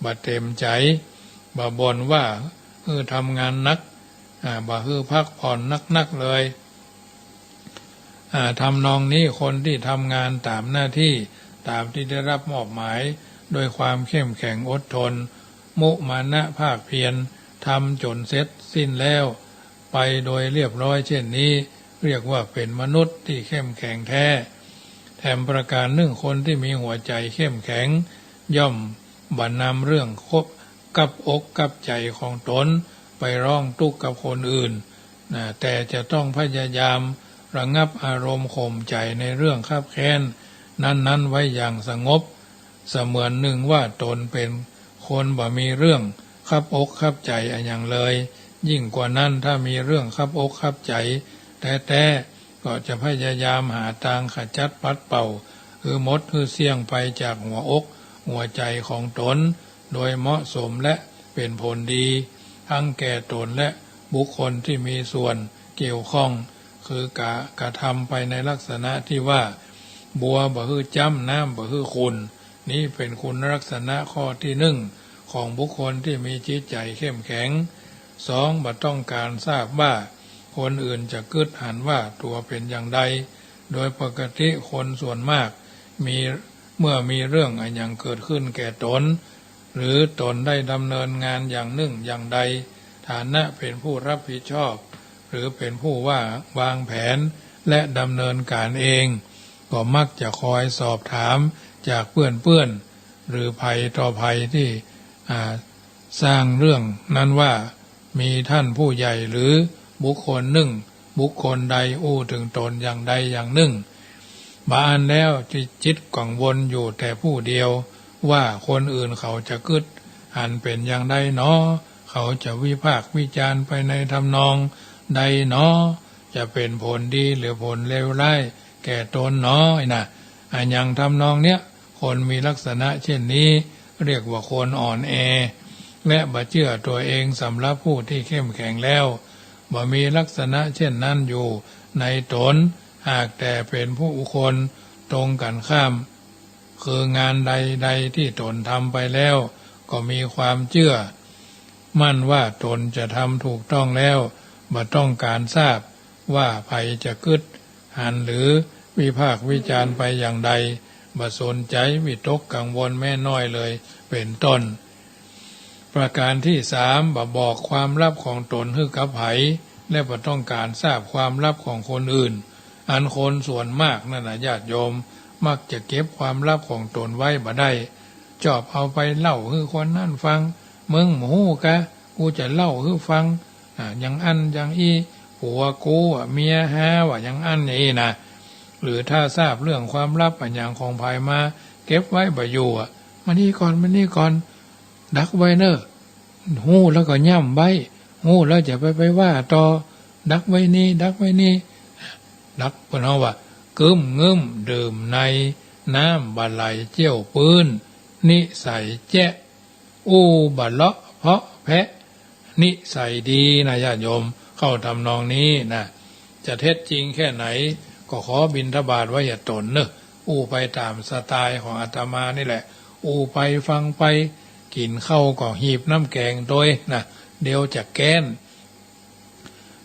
บ่เต็มใจ๋ บ่บ่นว่าหื้อทำงานหนัก อ่า บ่หื้อพักผ่อนนักๆ เลย อ่า ทำนองนี้คนที่ทำงานต๋ามหน้าตี้ ต๋ามตี้ได้รับมอบหมาย ด้วยความเข้มแข็งอดทน มุมานะภาคเพียร ทำจ๋นเสร็จสิ้นแล้ว ไปโดยเรียบร้อยเช่นนี้ เรียกว่าเป็นมนุษย์ที่เข้มแข็งแท้ แถมประก๋านนึ่ง คนที่มีหัวใจ๋เข้มแข็ง ย่อมบ่นำเรื่องคับอกคับใจ๋ของตนไปร้องตุ๊กข์กับคนอื่น นะ แต่จะต้องพยายามระงับอารมณ์ข่มใจ๋ในเรื่องคับแค้นนั้นๆ ไว้อย่างสงบ เสมือนนึ่งว่าตนเป็นคนบ่มีเรื่องคับอกคับใจ๋อะหยังเลย ยิ่งกว่านั้นถ้ามีเรื่องคับอกคับใจ๋แต๊ๆ ก็จะพยายามหาตางขจัดปัดเป่าหื้อหมดหื้อเสี้ยงไปจากหัวอกหัวใจ๋ของตน โดยเหมาะสมและเป๋นผลดี ทั้งแก่ตนและบุคคลตี้มีส่วนเกี่ยวข้อง คือกะกระทำไปในลักษณะตี้ว่า บัวบ่หื้อจ๊ำ น้ำบ่หื้อขุ่น นี้เป๋นคุณลักษณะข้อตี้นึ่งของบุคคลตี้มีจิตใจ๋เข้มแข็ง สอง บ่ต้องก๋านทราบว่าคนอื่นจะกึ๊ดหันว่าตั๋วเป๋นอย่างใด โดยปกติคนส่วนมากมี เมื่อมีเรื่องอะหยังเกิดขึ้นแก่ตน หรือตนได้ดำเนินงานอย่างนึ่งอย่างใด ฐานะเป๋นผู้รับผิดชอบ หรือเป๋นผู้ว่าวางแผนและดำเนินก๋านเอง ก็มักจะคอยสอบถามจากเปื้อนๆ หรือใผต่อใผตี้ อ่า สร้างเรื่องนั้นว่า มีต้านผู้ใหญ่หรือบุคคลนึ่งบุคคลใดอู้เถิงตนอย่างใดอย่างนึ่ง บ่าอันแล้วจิตกังวลอยู่แต่ผู้เดียว ว่าคนอื่นเขาจะกึ๊ดหันเป๋นอย่างใดหนอ เขาจะวิพากษ์วิจารณ์ไปในทำนองใดหนอ จะเป๋นผลดีหรือผลเลวร้ายแก่ตนหนอ อะหยังทำนองเนี้ย คนมีลักษณะเช่นนี้เรียกว่าคนอ่อนแอ และบ่เจื้อตั๋วเอง สำหรับผู้ตี้เข้มแข็งแล้ว บ่มีลักษณะเช่นนั้นอยู่ในตน หากแต่เป๋นผู้คนตรงกั๋นข้าม คืองานใดๆ ตี้ตนทำไปแล้ว ก็มีความเจื้อมั่นว่าตนจะทำถูกต้องแล้ว บ่ต้องก๋านทราบว่าใผจะกึ๊ดหันหรือวิพากษ์วิจารณ์ไปอย่างใด บ่สนใจ๋วิตกกังวลแม้น้อยเลย เป๋นต้น ประการตี้สาม บ่บอกความลับของตนหื้อกับใผ และบ่ต้องก๋านทราบความลับของคนอื่น อันคนส่วนมากนั้นนะญาติโยม มักจะเก็บความลับของตนไว้บ่ได้ จอบเอาไปเล่าหื้อคนนั้นฟัง มึงบ่ฮู้กา กูจะเล่าหื้อฟัง อ่า อย่างอั้นอย่างอี้ ผัวกูอะ เมียฮาว่าอย่างอั้นอย่างอี้นะ หรือถ้าทราบเรื่องความลับอะหยังของใผมา เก็บไว้บ่อยู่อะ มานี่ก่อน มานี่ก่อน ดักไว้เน่อ ฮู้แล้วก็ย่ำไว้ ฮู้แล้วจะไป ไปว่าต่อ ดักไว้นี่ ดักไว้นี่ ดัก เปิ้นฮ้องว่า กึ้มงึ้มดื่มใน น้ำบ่ไหลเจี้ยวปื๊น นิสัยแจ๊ะ อู้บ่เลาะเพาะแพะ นิสัยดีนะญาติโยม เข้าทำนองนี้นะ จะเท็จจริงแค่ไหน ก็ขอบิณฑบาตไว้อย่าต๋นเน่อ อู้ไปต๋ามสไตล์ของอาตมานี่แหละ อู้ไปฟังไป กิ๋นข้าวก็หีบน้ำแก๋งตวยนะ เดี๋ยวจะแก๊น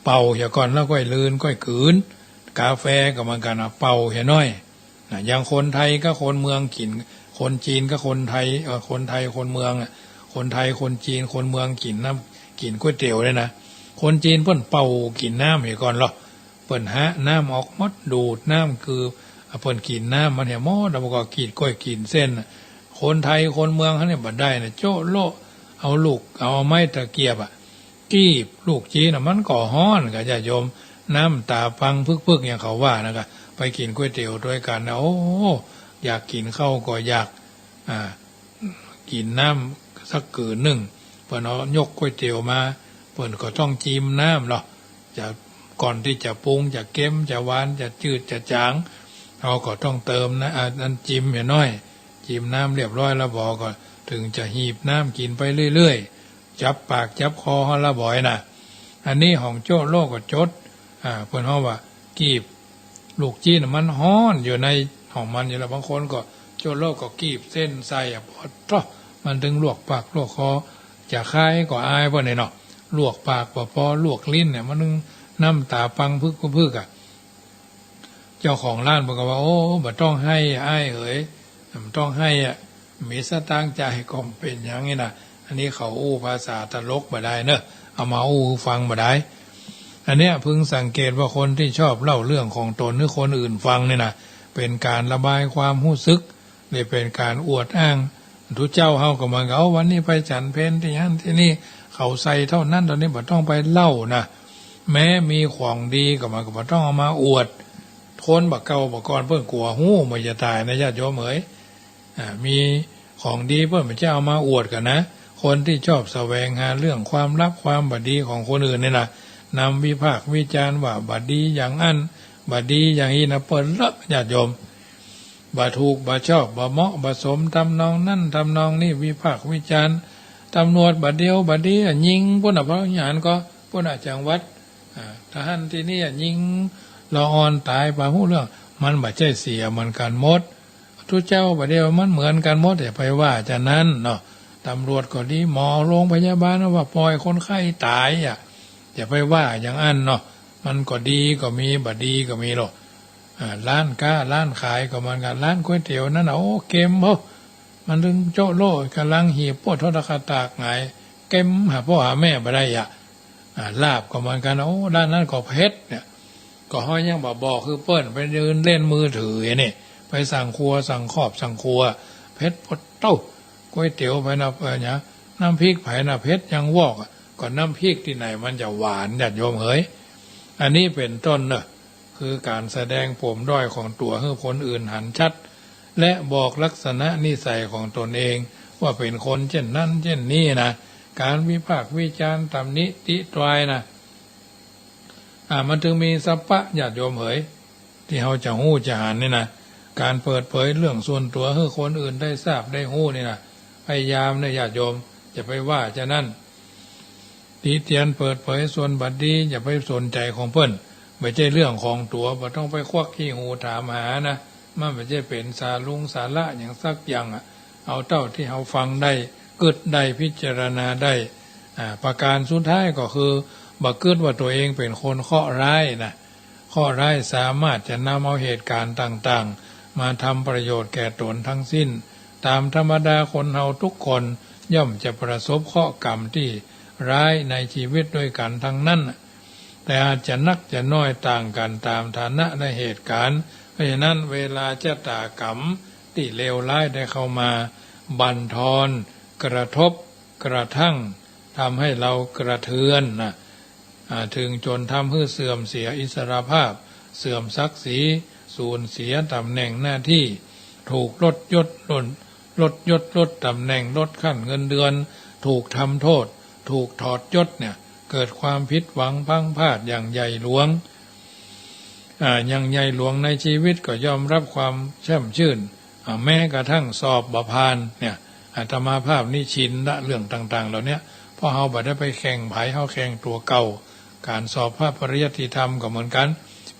เป่าเหียก่อนแล้วก้อยลืนก้อยกืน กาแฟก็เหมือนกั๋นนะ เป่าเหียหน้อย นะ อย่างคนไทยกับคนเมืองกิ๋น คนจีนกับคนไทย เอ่อ คนไทยคนเมืองอะ คนไทยคนจีนคนเมืองกิ๋นน้ำ กิ๋นก๋วยเตี๋ยวเนี่ยนะ คนจีนเปิ้นเป่ากิ๋นน้ำเหียก่อนลอ เปิ้นหะน้ำออกหมด ดูดน้ำคือ อ่ะ เปิ้นกิ๋นน้ำมันเหียหมด แล้วก็กีดก้อยกิ๋นเส้นน่ะ คนไทยคนเมืองเฮาเนี่ยบ่ได้นะ โจ๊ะโละ เอาลูก เอาไม้ตะเกียบอะ กีบลูกจีนน่ะ มันก็ฮ้อนกาญาติโยม น้ำต๋าปังพึกๆ อย่างเขาว่านะกา ไปกิ๋นก๋วยเตี๋ยวตวยกั๋นนะ โอ้ อยากกิ๋นข้าวก็อยาก อ่า กิ๋นน้ำสักกืนนึ่ง เปิ้นเอายกก๋วยเตี๋ยวมา เปิ้นก็ต้องจิมน้ำลอ จะ ก่อนตี้จะปรุง จะเค็ม จะหวาน จะจืด จะจ๋าง เฮาก็ต้องเติมนะ อ่า อันจิมเหียหน้อย จิมน้ำเรียบร้อยแล้วบ่ ก็เถิงจะหีบน้ำกิ๋นไปเรื่อยๆ จับปากจับคอเฮาละบ่อยนะ อันนี้ของโจ๊ะโละก็จด อ่า เปิ้นฮ้องว่า กีบลูกจีนน่ะมันฮ้อนอยู่ในของมันอยู่แล้ว บางคนก็โจ๊ะโละก็กีบเส้นใส่อะ ปอดเต๊าะ มันเถิงลวกปากลวกคอ จะคายก็อายเปิ้นเนี่ยเนาะ ลวกปากบ่ปอ ลวกลิ้นเนี่ย มันเถิงน้ำต๋าปังพึกๆ อะ เจ้าของร้านเปิ้นก็ว่า โอ้ บ่ต้องไห้อ้ายเหย บ่ต้องไห้อะ มีสตางค์จ่ายก็บ่เป๋นหยังนี่นะ อันนี้เขาอู้ภาษาตลกบ่ได้เนอะ เอามาอู้หื้อฟังบ่ได้ อันเนี้ยพึงสังเกตว่าคนตี้ชอบเล่าเรื่องของต๋นหื้อคนอื่นฟังนี่นะ เป๋นก๋านระบายความฮู้สึก นี่เป๋นก๋านอวดอ้าง ตุ๊เจ้าเฮาก็เหมือนกั๋น เอ้า วันนี้ไปฉันเพลตี้หั้นตี้นี่ เขาใส่เต้านั้นเต้านี้ บ่ต้องไปเล่านะ แม้มีของดีก็มันก็บ่ต้องเอามาอวด คนบ่าเก่าบ่าก่อนเปิ้นกั๋วฮู้บ่าจะต๋ายนะญาติโยมเหย อ่า มีของดีเปิ้นบ่าจะเอามาอวดกั๋นนะ คนตี้ชอบแสวงหาเรื่องความลับความบ่ดีของคนอื่นนี่นะ นำวิพากษ์วิจารณ์ว่าบ่ดีอย่างอั้น บ่ดีอย่างอี้นะ เปิ้นเลอะ ญาติโยม บ่ถูก บ่ชอบ บ่เหมาะ บ่สม ทำนองนั้น ทำนองนี้ วิพากษ์วิจารณ์ ตำรวจบ่าเดียวบ่าดีอะ ยิงปู้นน่ะ พระวิหารก็ปู้นน่ะ จังหวัด อ่า ทหารตี้นี่อะ ยิงละอ่อนต๋าย บ่ฮู้เรื่อง มันบ่ใจ้เสียเหมือนกั๋นหมด ตุ๊เจ้าบ่าเดียว มันเหมือนกั๋นหมด อย่าไปว่าจานั้นเนาะ ตำรวจก็ดี หมอโรงพยาบาลว่าปล่อยคนไข้ต๋ายอะ อย่าไปว่าอย่างอั้นเนาะ มันก็ดีก็มี บ่ดีก็มีโลด อ่า ร้านค้าร้านขายก็เหมือนกั๋น ร้านก๋วยเตี๋ยวนั้นน่ะ โอ้ เก็มโพด มันตึงโจ๊ะโล่ ก่ำลังหีบโพด โทรทัศน์ตากหงาย เก็ม หาป้อหาแม่บ่ได้อะ อ่า ลาบก็เหมือนกั๋น โอ้ ร้านนั้นก็เผ็ดเนี่ย ก็เฮายังบ่บอกคือเปิ้น ไปยืนเล่นมือถือนี่ ไปสั่งครัว สั่งครอบ สั่งครัว เผ็ดโพดเต้า ก๋วยเตี๋ยวไปนะ เอ่อ เนี่ย น้ำพริกไผน่ะ เผ็ดยังวอกอะ ก็น้ำพริกตี้ไหนมันจะหวาน ญาติโยมเหย อันนี้เป๋นต้นเนาะ คือก๋านแสดงปมด้อยของตั๋วหื้อคนอื่นหันชัด และบอกลักษณะนิสัยของตนเอง ว่าเป๋นคนเจ้นนั้นเจ้นนี้นะ ก๋านวิพากษ์วิจารณ์ ตำหนิติตรายนะ อ่า มันจึงมีสัพพะ ญาติโยมเหย ตี้เฮาจะฮู้จะหันนี่นะ ก๋านเปิดเผยเรื่องส่วนตั๋วหื้อคนอื่นได้ทราบได้ฮู้นี่นะ พยายามเนี่ย ญาติโยม อย่าไปว่าจานั้น ติเตียนเปิดเผยส่วนบ่ดี อย่าไปสนใจ๋ของเปิ้น บ่ใจ้เรื่องของตั๋ว บ่ต้องไปควักขี้หูถามหานะ มันบ่ใจ้เป๋นสารุงสาระหยังสักอย่างอะ เอาเต้าตี้เฮาฟังได้ กึ๊ดได้ พิจารณาได้ อ่า ประก๋านสุดท้ายก็คือ บ่กึ๊ดว่าตั๋วเองเป๋นคนเคราะห์ร้ายนะ เคราะห์ร้ายสามารถจะนำเอาเหตุก๋ารณ์ต่างๆ มาทำประโยชน์แก่ตนทั้งสิ้น ต๋ามธรรมดาคนเฮาทุกคนย่อมจะประสบเคราะห์กรรมตี้ร้ายในชีวิตด้วยกั๋นทั้งนั้น แต่อาจจะนักจะน้อยต่างกั๋นต๋ามฐานะและเหตุก๋ารณ์ เพราะฉะนั้นเวลาชะต๋ากรรมตี้เลวร้ายได้เข้ามาบั่นทอน กระทบ กระทั่งทำหื้อเฮากระเทือนนะ อ่า เถิงจ๋นทำหื้อเสื่อมเสียอิสรภาพ เสื่อมศักดิ์ศรี สูญเสียต๋ำแหน่งหน้าตี้ ถูกลดยศ ลด ลดยศ ลดต๋ำแหน่ง ลดขั้นเงินเดือน ถูกทำโทษ ถูกถอดยศเนี่ย เกิดความผิดหวังพลั้งพลาดอย่างใหญ่หลวง อ่า อย่างใหญ่หลวงในชีวิตก็ย่อมรับความแช่มชื่น อ่า แม้กระทั่งสอบบ่ผ่านเนี่ย อาตมาภาพนี่ชินละเรื่องต่างๆ เหล่าเนี้ย เพราะเฮาบ่ได้ไปแข่งใผ เฮาแข่งตั๋วเก่า ก๋านสอบพระปริยัติธรรมก็เหมือนกั๋น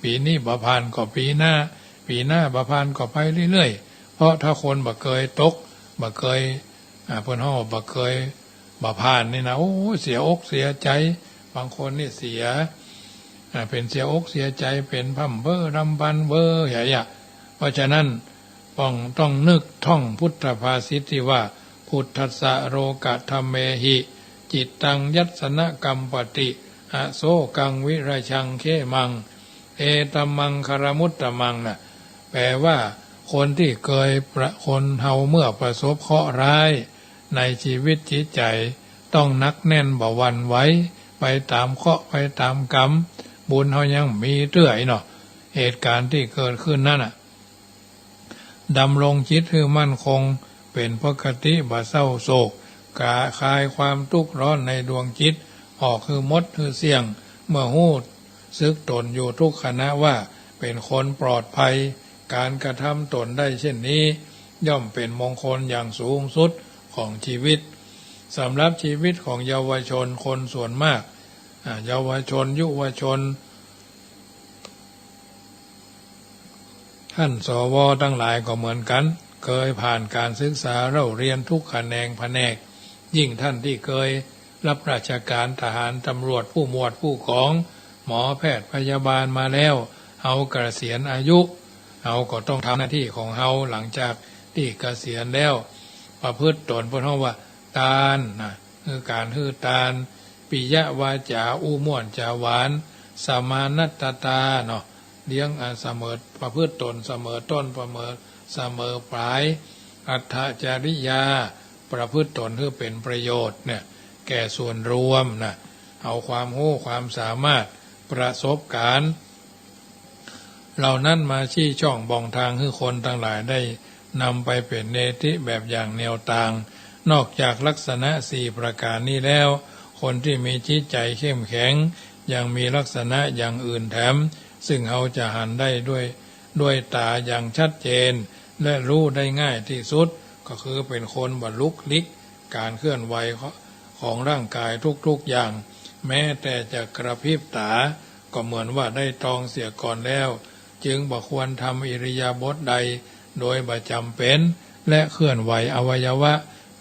ปี๋นี้บ่ผ่านก็ปี๋หน้า ปี๋หน้าบ่ผ่านก็ไปเรื่อยๆ เพราะถ้าคนบ่เกยตก บ่เกย อ่า เปิ้นฮ้องว่าบ่เกย บ่ผ่านนี่นะ โอ้ เสียอกเสียใจ๋ บางคนนี่เสีย อ่า เป๋นเสียอกเสียใจ๋ เป๋นพร่ำเบ้อรำพันเบ้อใหญ่อะ เพราะฉะนั้นต้อง ต้องนึกท่องพุทธภาษิตตี้ว่า Phuṭṭhassa lokadhammehi cittaṃ yassa na kampati, asokaṃ virajaṃ khemaṃ, etammaṅgalamuttamaṃ นะ แปลว่า คนตี้เกยประ คนเฮาเมื่อประสบเคราะห์ร้ายในชีวิตจิตใจ๋ ต้องหนักแน่นบ่หวั่นไหว ไปต๋ามเคราะห์ ไปต๋ามกรรม บุญเฮายังมีเตื้ออี้เนาะ เหตุก๋ารณ์ตี้เกิดขึ้นนั้นน่ะ ดำรงจิตหื้อมั่นคง เป๋นปกติ บ่เศร้าโศก กะ คายความตุ๊กข์ร้อนในดวงจิตออกหื้อหมดหื้อเสี้ยง เมื่อฮู้สึกต๋นอยู่ทุกขณะว่าเป๋นคนปลอดภัย ก๋านกระทำต๋นได้เช่นนี้ ย่อมเป๋นมงคลอย่างสูงสุดของชีวิต สำหรับชีวิตของเยาวชนคนส่วนมาก อ่า เยาวชน ยุวชน ท่าน สว ตังหลายก็เหมือนกั๋น เกยผ่านก๋านศึกษาเล่าเรียนทุกแขนงแผนก ยิ่งท่านตี้เกยรับราชก๋านทหาร ตำรวจ ผู้หมวด ผู้กอง หมอ แพทย์ พยาบาลมาแล้ว เฮาเกษียณอายุ เฮาก็ต้องทำหน้าตี้ของเฮาหลังจากตี้เกษียณแล้ว ประพฤติต๋น เปิ้นฮ้องว่า ตานนะ คือก๋านหื้อตาน ปิยวาจ๋า อู้ม่วนจ๋าหวาน สมานัตตา เนาะ เลี้ยง อ่า เสมอ ประพฤติต๋นเสมอต้น เสมอ เสมอปลาย อัตถจริยา ประพฤติต๋นหื้อเป๋นประโยชน์เนี่ย แก่ส่วนรวมนะ เอาความฮู้ความสามารถ ประสบก๋ารณ์ เหล่านั้นมาชี้ช่องบ่งตางหื้อคนตังหลายได้นำไปเป๋นเนติแบบอย่างแนวตาง นอกจากลักษณะสี่ประก๋านนี้แล้ว คนตี้มีจิตใจ๋เข้มแข็ง ยังมีลักษณะอย่างอื่นแถม ซึ่งเฮาจะหันได้ด้วย ด้วยต๋าอย่างชัดเจน และฮู้ได้ง่ายตี้สุด ก็คือเป๋นคนบ่ลุกลิกก๋านเคลื่อนไหวของร่างก๋ายทุกๆ อย่าง แม้แต่จะกระพริบต๋า ก็เหมือนว่าได้ตองเสียก่อนแล้ว จึงบ่ควรทำอิริยาบถใดโดยบ่จ๋ำเป๋น และเคลื่อนไหวอวัยวะ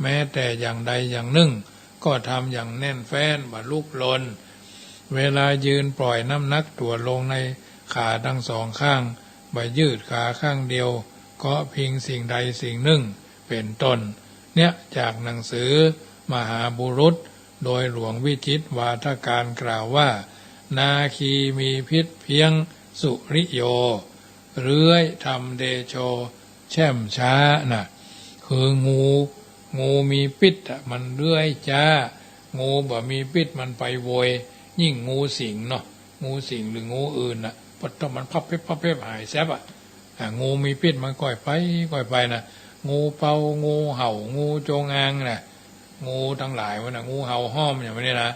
แม้แต่อย่างใดอย่างนึ่ง ก็ทำอย่างแน่นแฟ้น บ่ลุกลน เวลายืนปล่อยน้ำหนักตั๋วลงในขาตังสองข้าง บ่ยืดขาข้างเดียว เกาะพิงสิ่งใดสิ่งนึ่ง เป๋นต้น เนี้ยจากหนังสือมหาบุรุต โดยหลวงวิจิตรวาทการกล่าวว่า นาคีมีพิษเพี้ยงสุริโย เลื้อยทำเดโชแช่มช้าน่ะ คืองู งูมีพิษอะ มันเลื้อยจ๊า งูบ่มีพิษมันไปโวย ยิ่งงูสิงเนาะ งูสิงหรืองูอื่นน่ะ ปะตะมันพับเพ็บพับเพ็บหายแซบอะ อ่ะ งูมีพิษมันก้อยไปก้อยไปน่ะ งูเปา งูเห่า งูจงอางน่ะ งูตังหลายวะน่ะ งูเห่าห้อมอย่างนี้นะ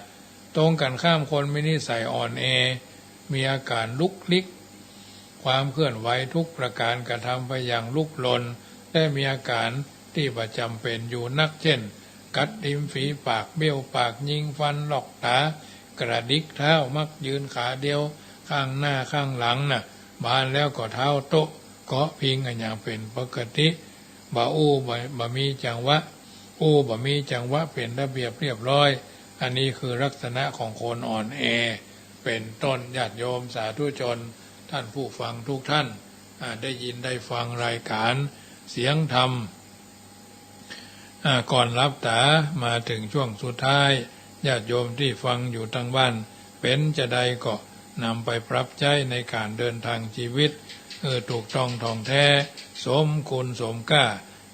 ตรงกันข้ามคนมีนิสัยอ่อนแอ มีอาก๋านลุกลิก ความเคลื่อนไหวทุกประก๋านกระทำไปอย่างลุกลน และมีอาก๋านตี้บ่จ๋ำเป๋นอยู่นัก เจ้น กัดริมฝีปาก เบี้ยวปาก ยิงฟัน ล็อกต๋า กระดิกเท้า มักยืนขาเดียว ข้างหน้าข้างหลังน่ะ บานแล้วก็เท้าโต๊ะ เกาะพิงอะอย่างเป๋นปกติ บ่อู้บ่ บ่มีจังหวะ อู้บ่มีจังหวะเป๋นระเบียบเรียบร้อย อันนี้คือลักษณะของคนอ่อนแอ เป๋นต้น ญาติโยมสาธุชน ท่านผู้ฟังทุกท่าน อ่า ได้ยินได้ฟังรายการเสียงธรรม อ่า ก่อนหลับต๋ามาเถิงช่วงสุดท้าย ญาติโยมตี้ฟังอยู่ตังบ้าน เป๋นจาใดก็นำไปปรับใจ๊ในก๋านเดินทางจีวิต เออ ถูกต้องถ่องแท้ สมคุณสมก้า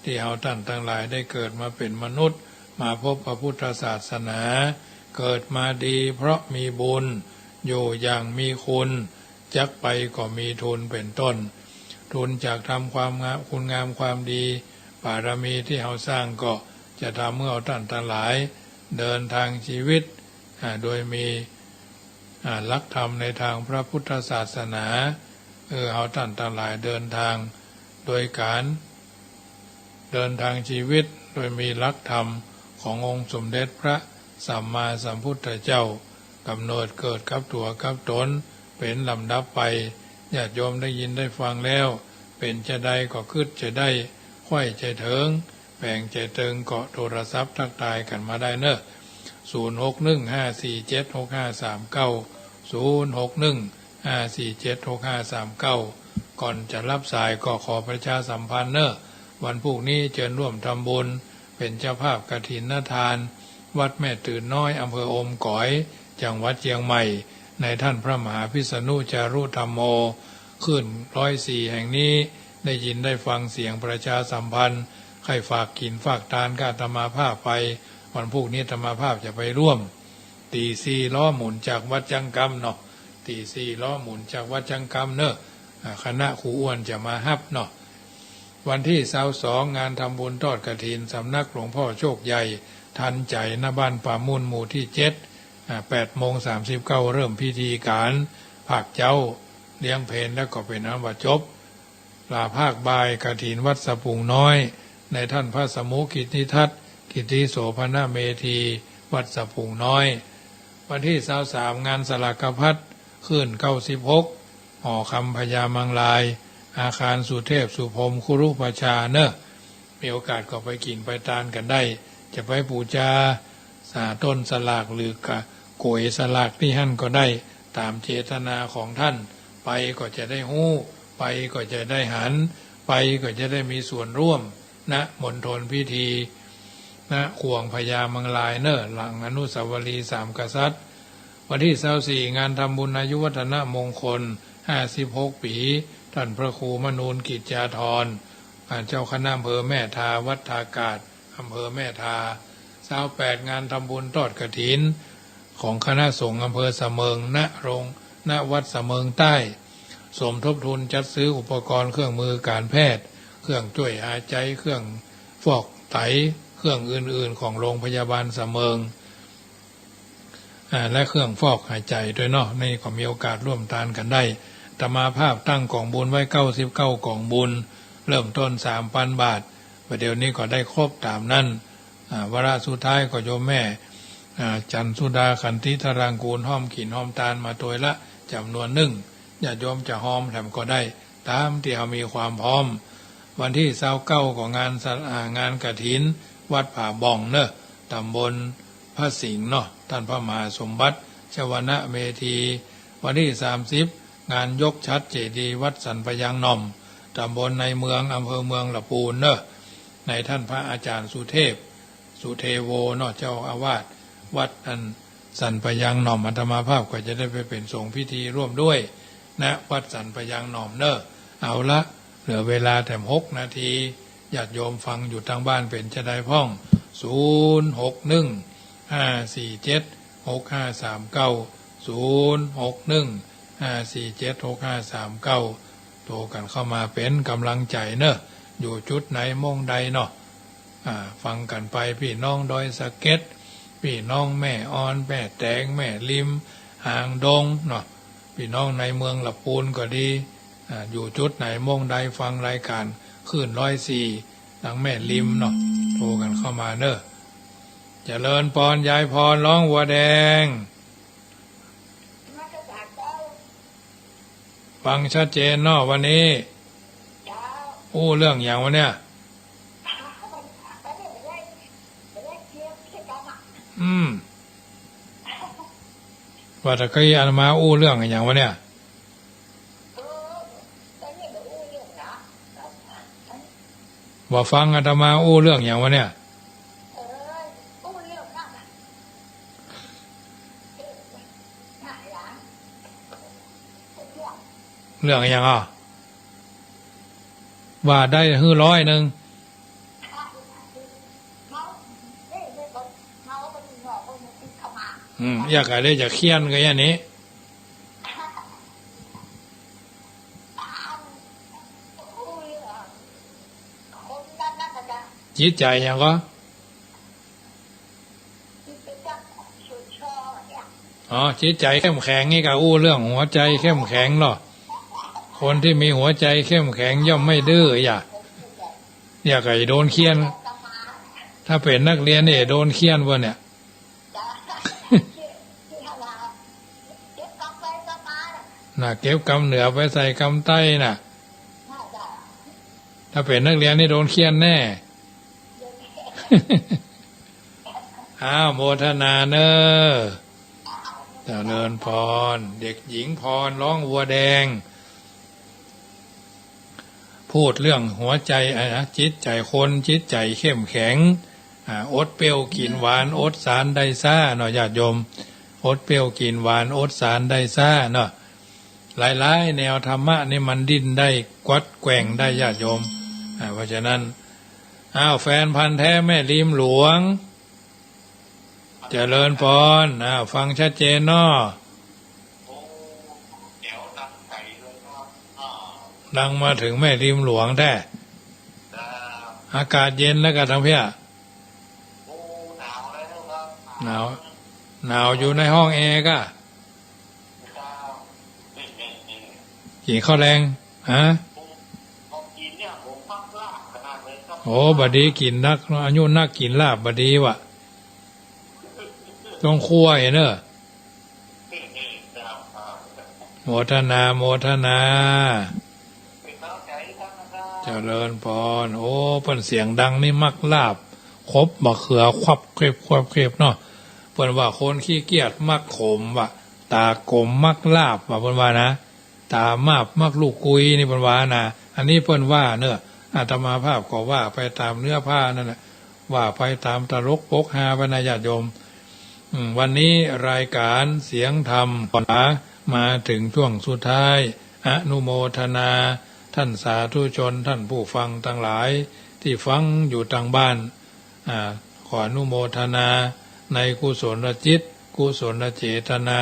ตี้เฮาต้านตังหลายได้เกิดมาเป๋นมนุษย์ มาพบพระพุทธศาสนา เกิดมาดีเพราะมีบุญ อยู่อย่างมีคุณ จักไปก็มีทุนเป๋นต้น ทุนจากทำความงาม คุณงามความดี บารมีตี้เฮาสร้างก็จะทำหื้อเฮาต้านตังหลาย เดินทางจีวิต อ่า โดยมี อ่า หลักธรรมในตางพระพุทธศาสนา เออ เฮาต้านตังหลายเดินทาง โดยก๋าน เดินทางจีวิตโดยมีหลักธรรมขององค์สมเด็จพระสัมมาสัมพุทธเจ้า ก๋ำเนิดเกิดกับตั๋วกับต๋นเป๋นลำดับไป ญาติโยมได้ยินได้ฟังแล้ว เป๋นจาใดก็กึ๊ดจาใด้ ใค่จาเถิง แป๋งจาเถิงก็โทรศัพท์ตั๊กตายกั๋นมาได้เนาะ ศูนย์หกหนึ่งห้าสี่เจ็ดหกห้าสามเก้า ศูนย์หกหนึ่งห้าสี่เจ็ดหกห้าสามเก้า ก่อนจะฮับสายก็ขอประชาสัมพันธ์เนาะ วันพูกนี้เจิญฮ่วมทำบุญ เป๋นเจ้าภาพกฐินทาน วัดแม่ตื่นน้อย อำเภออมก๋อย จังหวัดเจียงใหม่ ในต้านพระมหาพิษณุจารุธัมโม คลื่นร้อยสี่แห่งนี้ ได้ยินได้ฟังเสียงประชาสัมพันธ์ ใค่ฝากกิ๋นฝากตานกับอาตมาภาพไป วันพูกนี้อาตมาภาพจะไปฮ่วม ตี๋สี่ล้อหมุนจากวัดจังกำเนาะ ตี๋สี่ล้อหมุนจากวัดจังกำเนาะ อ่า คณะครูอ้วนจะมาฮับเนาะ วันตี้ซาวสอง งานทำบุญทอดกฐิน สำนักหลวงพ่อโชคใหญ่ ทันใจ๋ ณ บ้านป่ามุ่น หมู่ตี้เจ็ด อ่า แปดโมงสามสิบเก้า เริ่มพิธีก๋าน ภาคเจ๊า เลี้ยงเพลแล้วก็เป๋นอันว่าจบ ลาภาคบ่ายกฐินวัดสะพุงน้อย ในต้านพระสมุกิตติทัศน์ กิตติโสภณเมธี วัดสะพุงน้อย วันตี้ซาวสาม งานสลากพัด คลื่นเก้าสิบหก หอคำพญามังราย อาคารสุเทพสุพรหมคุรุประชาเนาะ มีโอกาสก็ไปกิ๋นไปตานกั๋นได้ จะไปปู๋จา สา ต้นสลากหรือกะก๋วยสลากตี้หั้นก็ได้ ต๋ามเจตนาของต้าน ไปก็จะได้ฮู้ ไปก็จะได้หัน ไปก็จะได้มีส่วนฮ่วม ณ มณฑลพิธี ณ ข่วงพญามังรายเนาะ หลังอนุสาวรีย์สามกษัตริย์ วันตี้ซาวสี่ งานทำบุญอายุวัฒนมงคล ห้าสิบหกปี๋ ต้านพระครูมนูนกิจจาธร อ่า เจ้าคณะอำเภอแม่ทา วัดทากาศ อำเภอแม่ทา ซาวแปด งานทำบุญทอดกฐิน ของคณะสงฆ์อำเภอสะเมิง ณ โรง ณ วัดสะเมิงใต้ สมทบทุนจัดซื้ออุปกรณ์เครื่องมือก๋านแพทย์ เครื่องจ้วยหายใจ๋ เครื่องฟอกไต เครื่องอื่นๆ ของโรงพยาบาลสะเมิง อ่า และเครื่องฟอกหายใจ๋ด้วยเนาะ นี่ก็มีโอกาสร่วมตานกั๋นได้ อาตมาภาพตั้งก๋องบุญไว้เก้าสิบเก้าก๋องบุญ เริ่มต้นสามปันบาท บ่าเดี่ยวนี้ก็ได้ครบต๋ามนั้น อ่า วาระสุดท้ายก็โยมแม่ อ่า จันทร์สุดา ขันติธารังกูร ฮ่อมกิ๋นฮ่อมตานมาตวยละจ๋ำนวนนึ่ง ญาติโยมจะฮ่อมแถมก็ได้ ต๋ามตี้เฮามีความพร้อม วันตี้ซาวเก้าก็งานสะ อ่า งานกฐิน วัดผาบ่องเนาะ ต๋ำบลพระสิงห์เนาะ ต้านพระมหาสมบัติ ชวนเมธี วันตี้สามสิบ งานยกฉัตรเจดีย์วัดสันปะยางหน่อม ต๋ำบลในเมือง อำเภอเมืองละปูนเนาะ ในต้านพระอาจ๋ารย์สุเทพ สุเทโวเนาะ เจ้าอาวาสวัดอันสันปะยางหน่อม อาตมาภาพก็จะได้ไปเป๋นสงฆ์พิธีร่วมด้วย ณ วัดสันปะยางหน่อมเนาะ เอาละ เหลือเวลาแถมหกนาที ญาติโยมฟังอยู่ตางบ้านเป๋นจาใดพ่อง ศูนย์หกหนึ่ง ห้าสี่เจ็ด หกห้าสามเก้า ศูนย์หกหนึ่ง ห้าสี่เจ็ด หกห้าสามเก้า โตกั๋นเข้ามาเป๋นก๋ำลังใจ๋เนาะ อยู่จุดไหนม่องใดเนาะ อ่า ฟังกั๋นไป ปี้น้องดอยสะเก็ด ปี้น้องแม่อ่อน แม่แตง แม่ริม หางดงเนาะ ปี้น้องในเมืองละปูนก็ดี อ่า อยู่จุดไหนม่องใดฟังรายก๋านคลื่นร้อยสี่ ตางแม่ริมเนาะ โตกั๋นเข้ามาเนาะ เจริญปอน ยายพร ร้องวัวแดง ฟังชัดเจนเนาะวันนี้ อู้เรื่องหยังวะเนี่ย อืม ว่าแต่กี้อาตมาอู้เรื่องหยังวะเนี่ย ว่าฟังอาตมาอู้เรื่องหยังวะเนี่ย เรื่องหยังอ่ะ ว่าได้หื้อร้อยนึ่ง อืม อยากอะไรจะเคียนก็อย่างนี้ จิตใจ๋หยังก็ อ๋อ จิตใจ๋เข้มแข็งนี่ก็อู้เรื่องหัวใจ๋เข้มแข็งเนาะ คนตี้มีหัวใจ๋เข้มแข็งย่อมไม่ดื้ออย่า อย่าไก่โดนเฆี่ยน ถ้าเป๋นนักเรียนนี่โดนเฆี่ยนบ่เนี่ย น่ะ เก็บกำเหนือไปใส่กำใต้น่ะ ถ้าเป๋นนักเรียนนี่โดนเฆี่ยนแน่ อ้าว โมทนาเน้อ เจริญพร เด็กหญิงพรร้องวัวแดง พูดเรื่องหัวใจ๋ อ่ะนะ จิตใจ๋คน จิตใจ๋เข้มแข็ง อ่า อดเปรี้ยวกิ๋นหวาน อดสารได้ซ้าเนาะ ญาติโยม อดเปรี้ยวกิ๋นหวาน อดสารได้ซ้าเนาะ หลายๆ แนวธรรมะนี่มันดิ้นได้ กวัดแกว่งได้ ญาติโยม อ่า เพราะฉะนั้น อ้าว แฟนพันธุ์แท้แม่ริมหลวง เจริญพร อ้าว ฟังชัดเจนเนาะ ดังมาเถิงแม่ริมหลวงแท้ อากาศเย็นแล้วกะตางเพี้ย หนาว หนาวอยู่ในห้องแอร์กะ กิ๋นข้าวแลง ฮะ โอ้ บ่ดีกิ๋นนัก อายุนักกิ๋นลาบบ่ดีวะ ต้องคั่วเนาะ โมทนา โมทนา เจริญพร โอ้ เปิ้นเสียงดังนี่มักลาบ ขบมะเขือควับเคล็บควับเคล็บเนาะ เปิ้นว่าคนขี้เกียจมักขมว่ะ ต๋ากลมมักลาบว่ะ เปิ้นว่านะ ต๋ามาบมักลูกกุยนี่เปิ้นว่านะ อันนี้เปิ้นว่าเนาะ อาตมาภาพก็ว่าไปต๋ามเนื้อผ้านั่นแหละ ว่าไปต๋ามตลกปกฮาไปนะญาติโยม อืม วันนี้รายก๋านเสียงธรรมก็มาเถิงช่วงสุดท้าย อนุโมทนา ต้านสาธุชน ต้านผู้ฟังตังหลายตี้ฟังอยู่ตางบ้าน อ่า ขออนุโมทนาในกุศลจิต กุศลเจตนา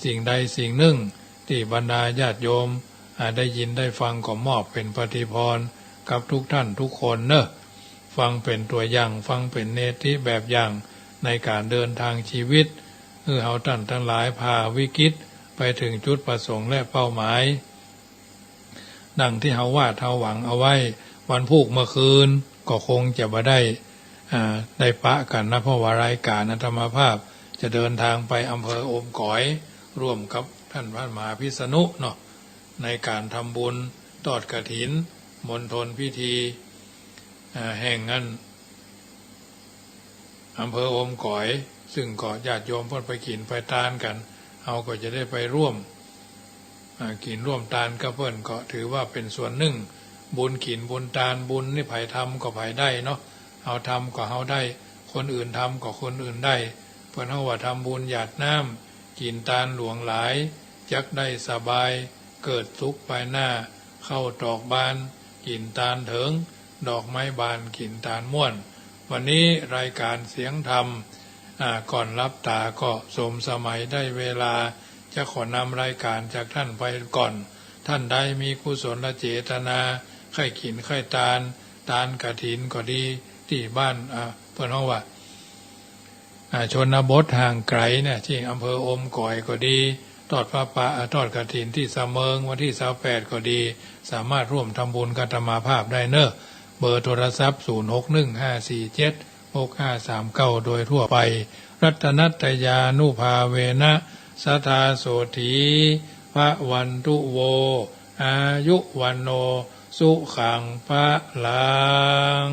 สิ่งใดสิ่งนึ่งตี้บรรดาญาติโยม อ่า ได้ยินได้ฟังก็มอบเป๋นปฏิภรณ์กับทุกต้านทุกคนเนาะ ฟังเป๋นตั๋วอย่าง ฟังเป๋นเนติแบบอย่างในก๋านเดินตางจีวิต หื้อเฮาต้านตังหลายผ่าวิกฤตไปเถิงจุดประสงค์และเป้าหมาย ดังตี้เฮาวาดเฮาหวังเอาไว้ วันพูกเมื่อคืนก็คงจะบ่ได้ อ่า ได้ปะกั๋นนะ เพราะว่ารายก๋านอาตมาภาพจะเดินตางไปอำเภอโอมก๋อย ร่วมกับต้านพระมหาพิษณุเนาะ ในก๋านทำบุญตอดกฐิน มณฑลพิธี อ่า แห่งอั้น อำเภอโอมก๋อย ซึ่งก็ญาติโยมเปิ้นไปกิ๋นไปตานกั๋น เฮาก็จะได้ไปร่วม อ่า กิ๋นร่วมตานกับเปิ้น ก็ถือว่าเป๋นส่วนนึ่ง บุญกิ๋นบุญตาน บุญนี่ใผทำก็ใผได้เนาะ เฮาทำก็เฮาได้ คนอื่นทำก็คนอื่นได้ เปิ้นฮ้องว่าทำบุญหยาดน้ำ กิ๋นตานหลวงหลาย จักได้สบาย เกิดสุขปายหน้า ข้าวตอกบาน กิ๋นตานเถิง ดอกไม้บาน กิ๋นตานม่วน วันนี้รายก๋านเสียงธรรม อ่า ก่อนหลับต๋าก็สมสมัยได้เวลา จะขอนำรายก๋านจากต้านไปก่อน ต้านใดมีกุศลเจตนา ใค่กิ๋นใค่ตาน ตานกฐินก็ดี ตี้บ้าน อ่า เปิ้นฮ้องว่า อ่า ชนบทห่างไก๋เนี่ย ตี้อำเภอโอมก๋อยก็ดี ตอดผ้าป่า อ่า ตอดกฐินตี้สะเมิง วันตี้ซาวแปดก็ดี สามารถร่วมทำบุญกับอาตมาภาพได้เนาะ เบอร์โทรศัพท์ ศูนย์หกหนึ่งห้าสี่เจ็ดหกห้าสามเก้า โดยทั่วไป รัตนัตตยานุภาเวนะ สะทาโสฏฐี ภะวันตุ โว อายุ วัณโณ สุขัง พะลัง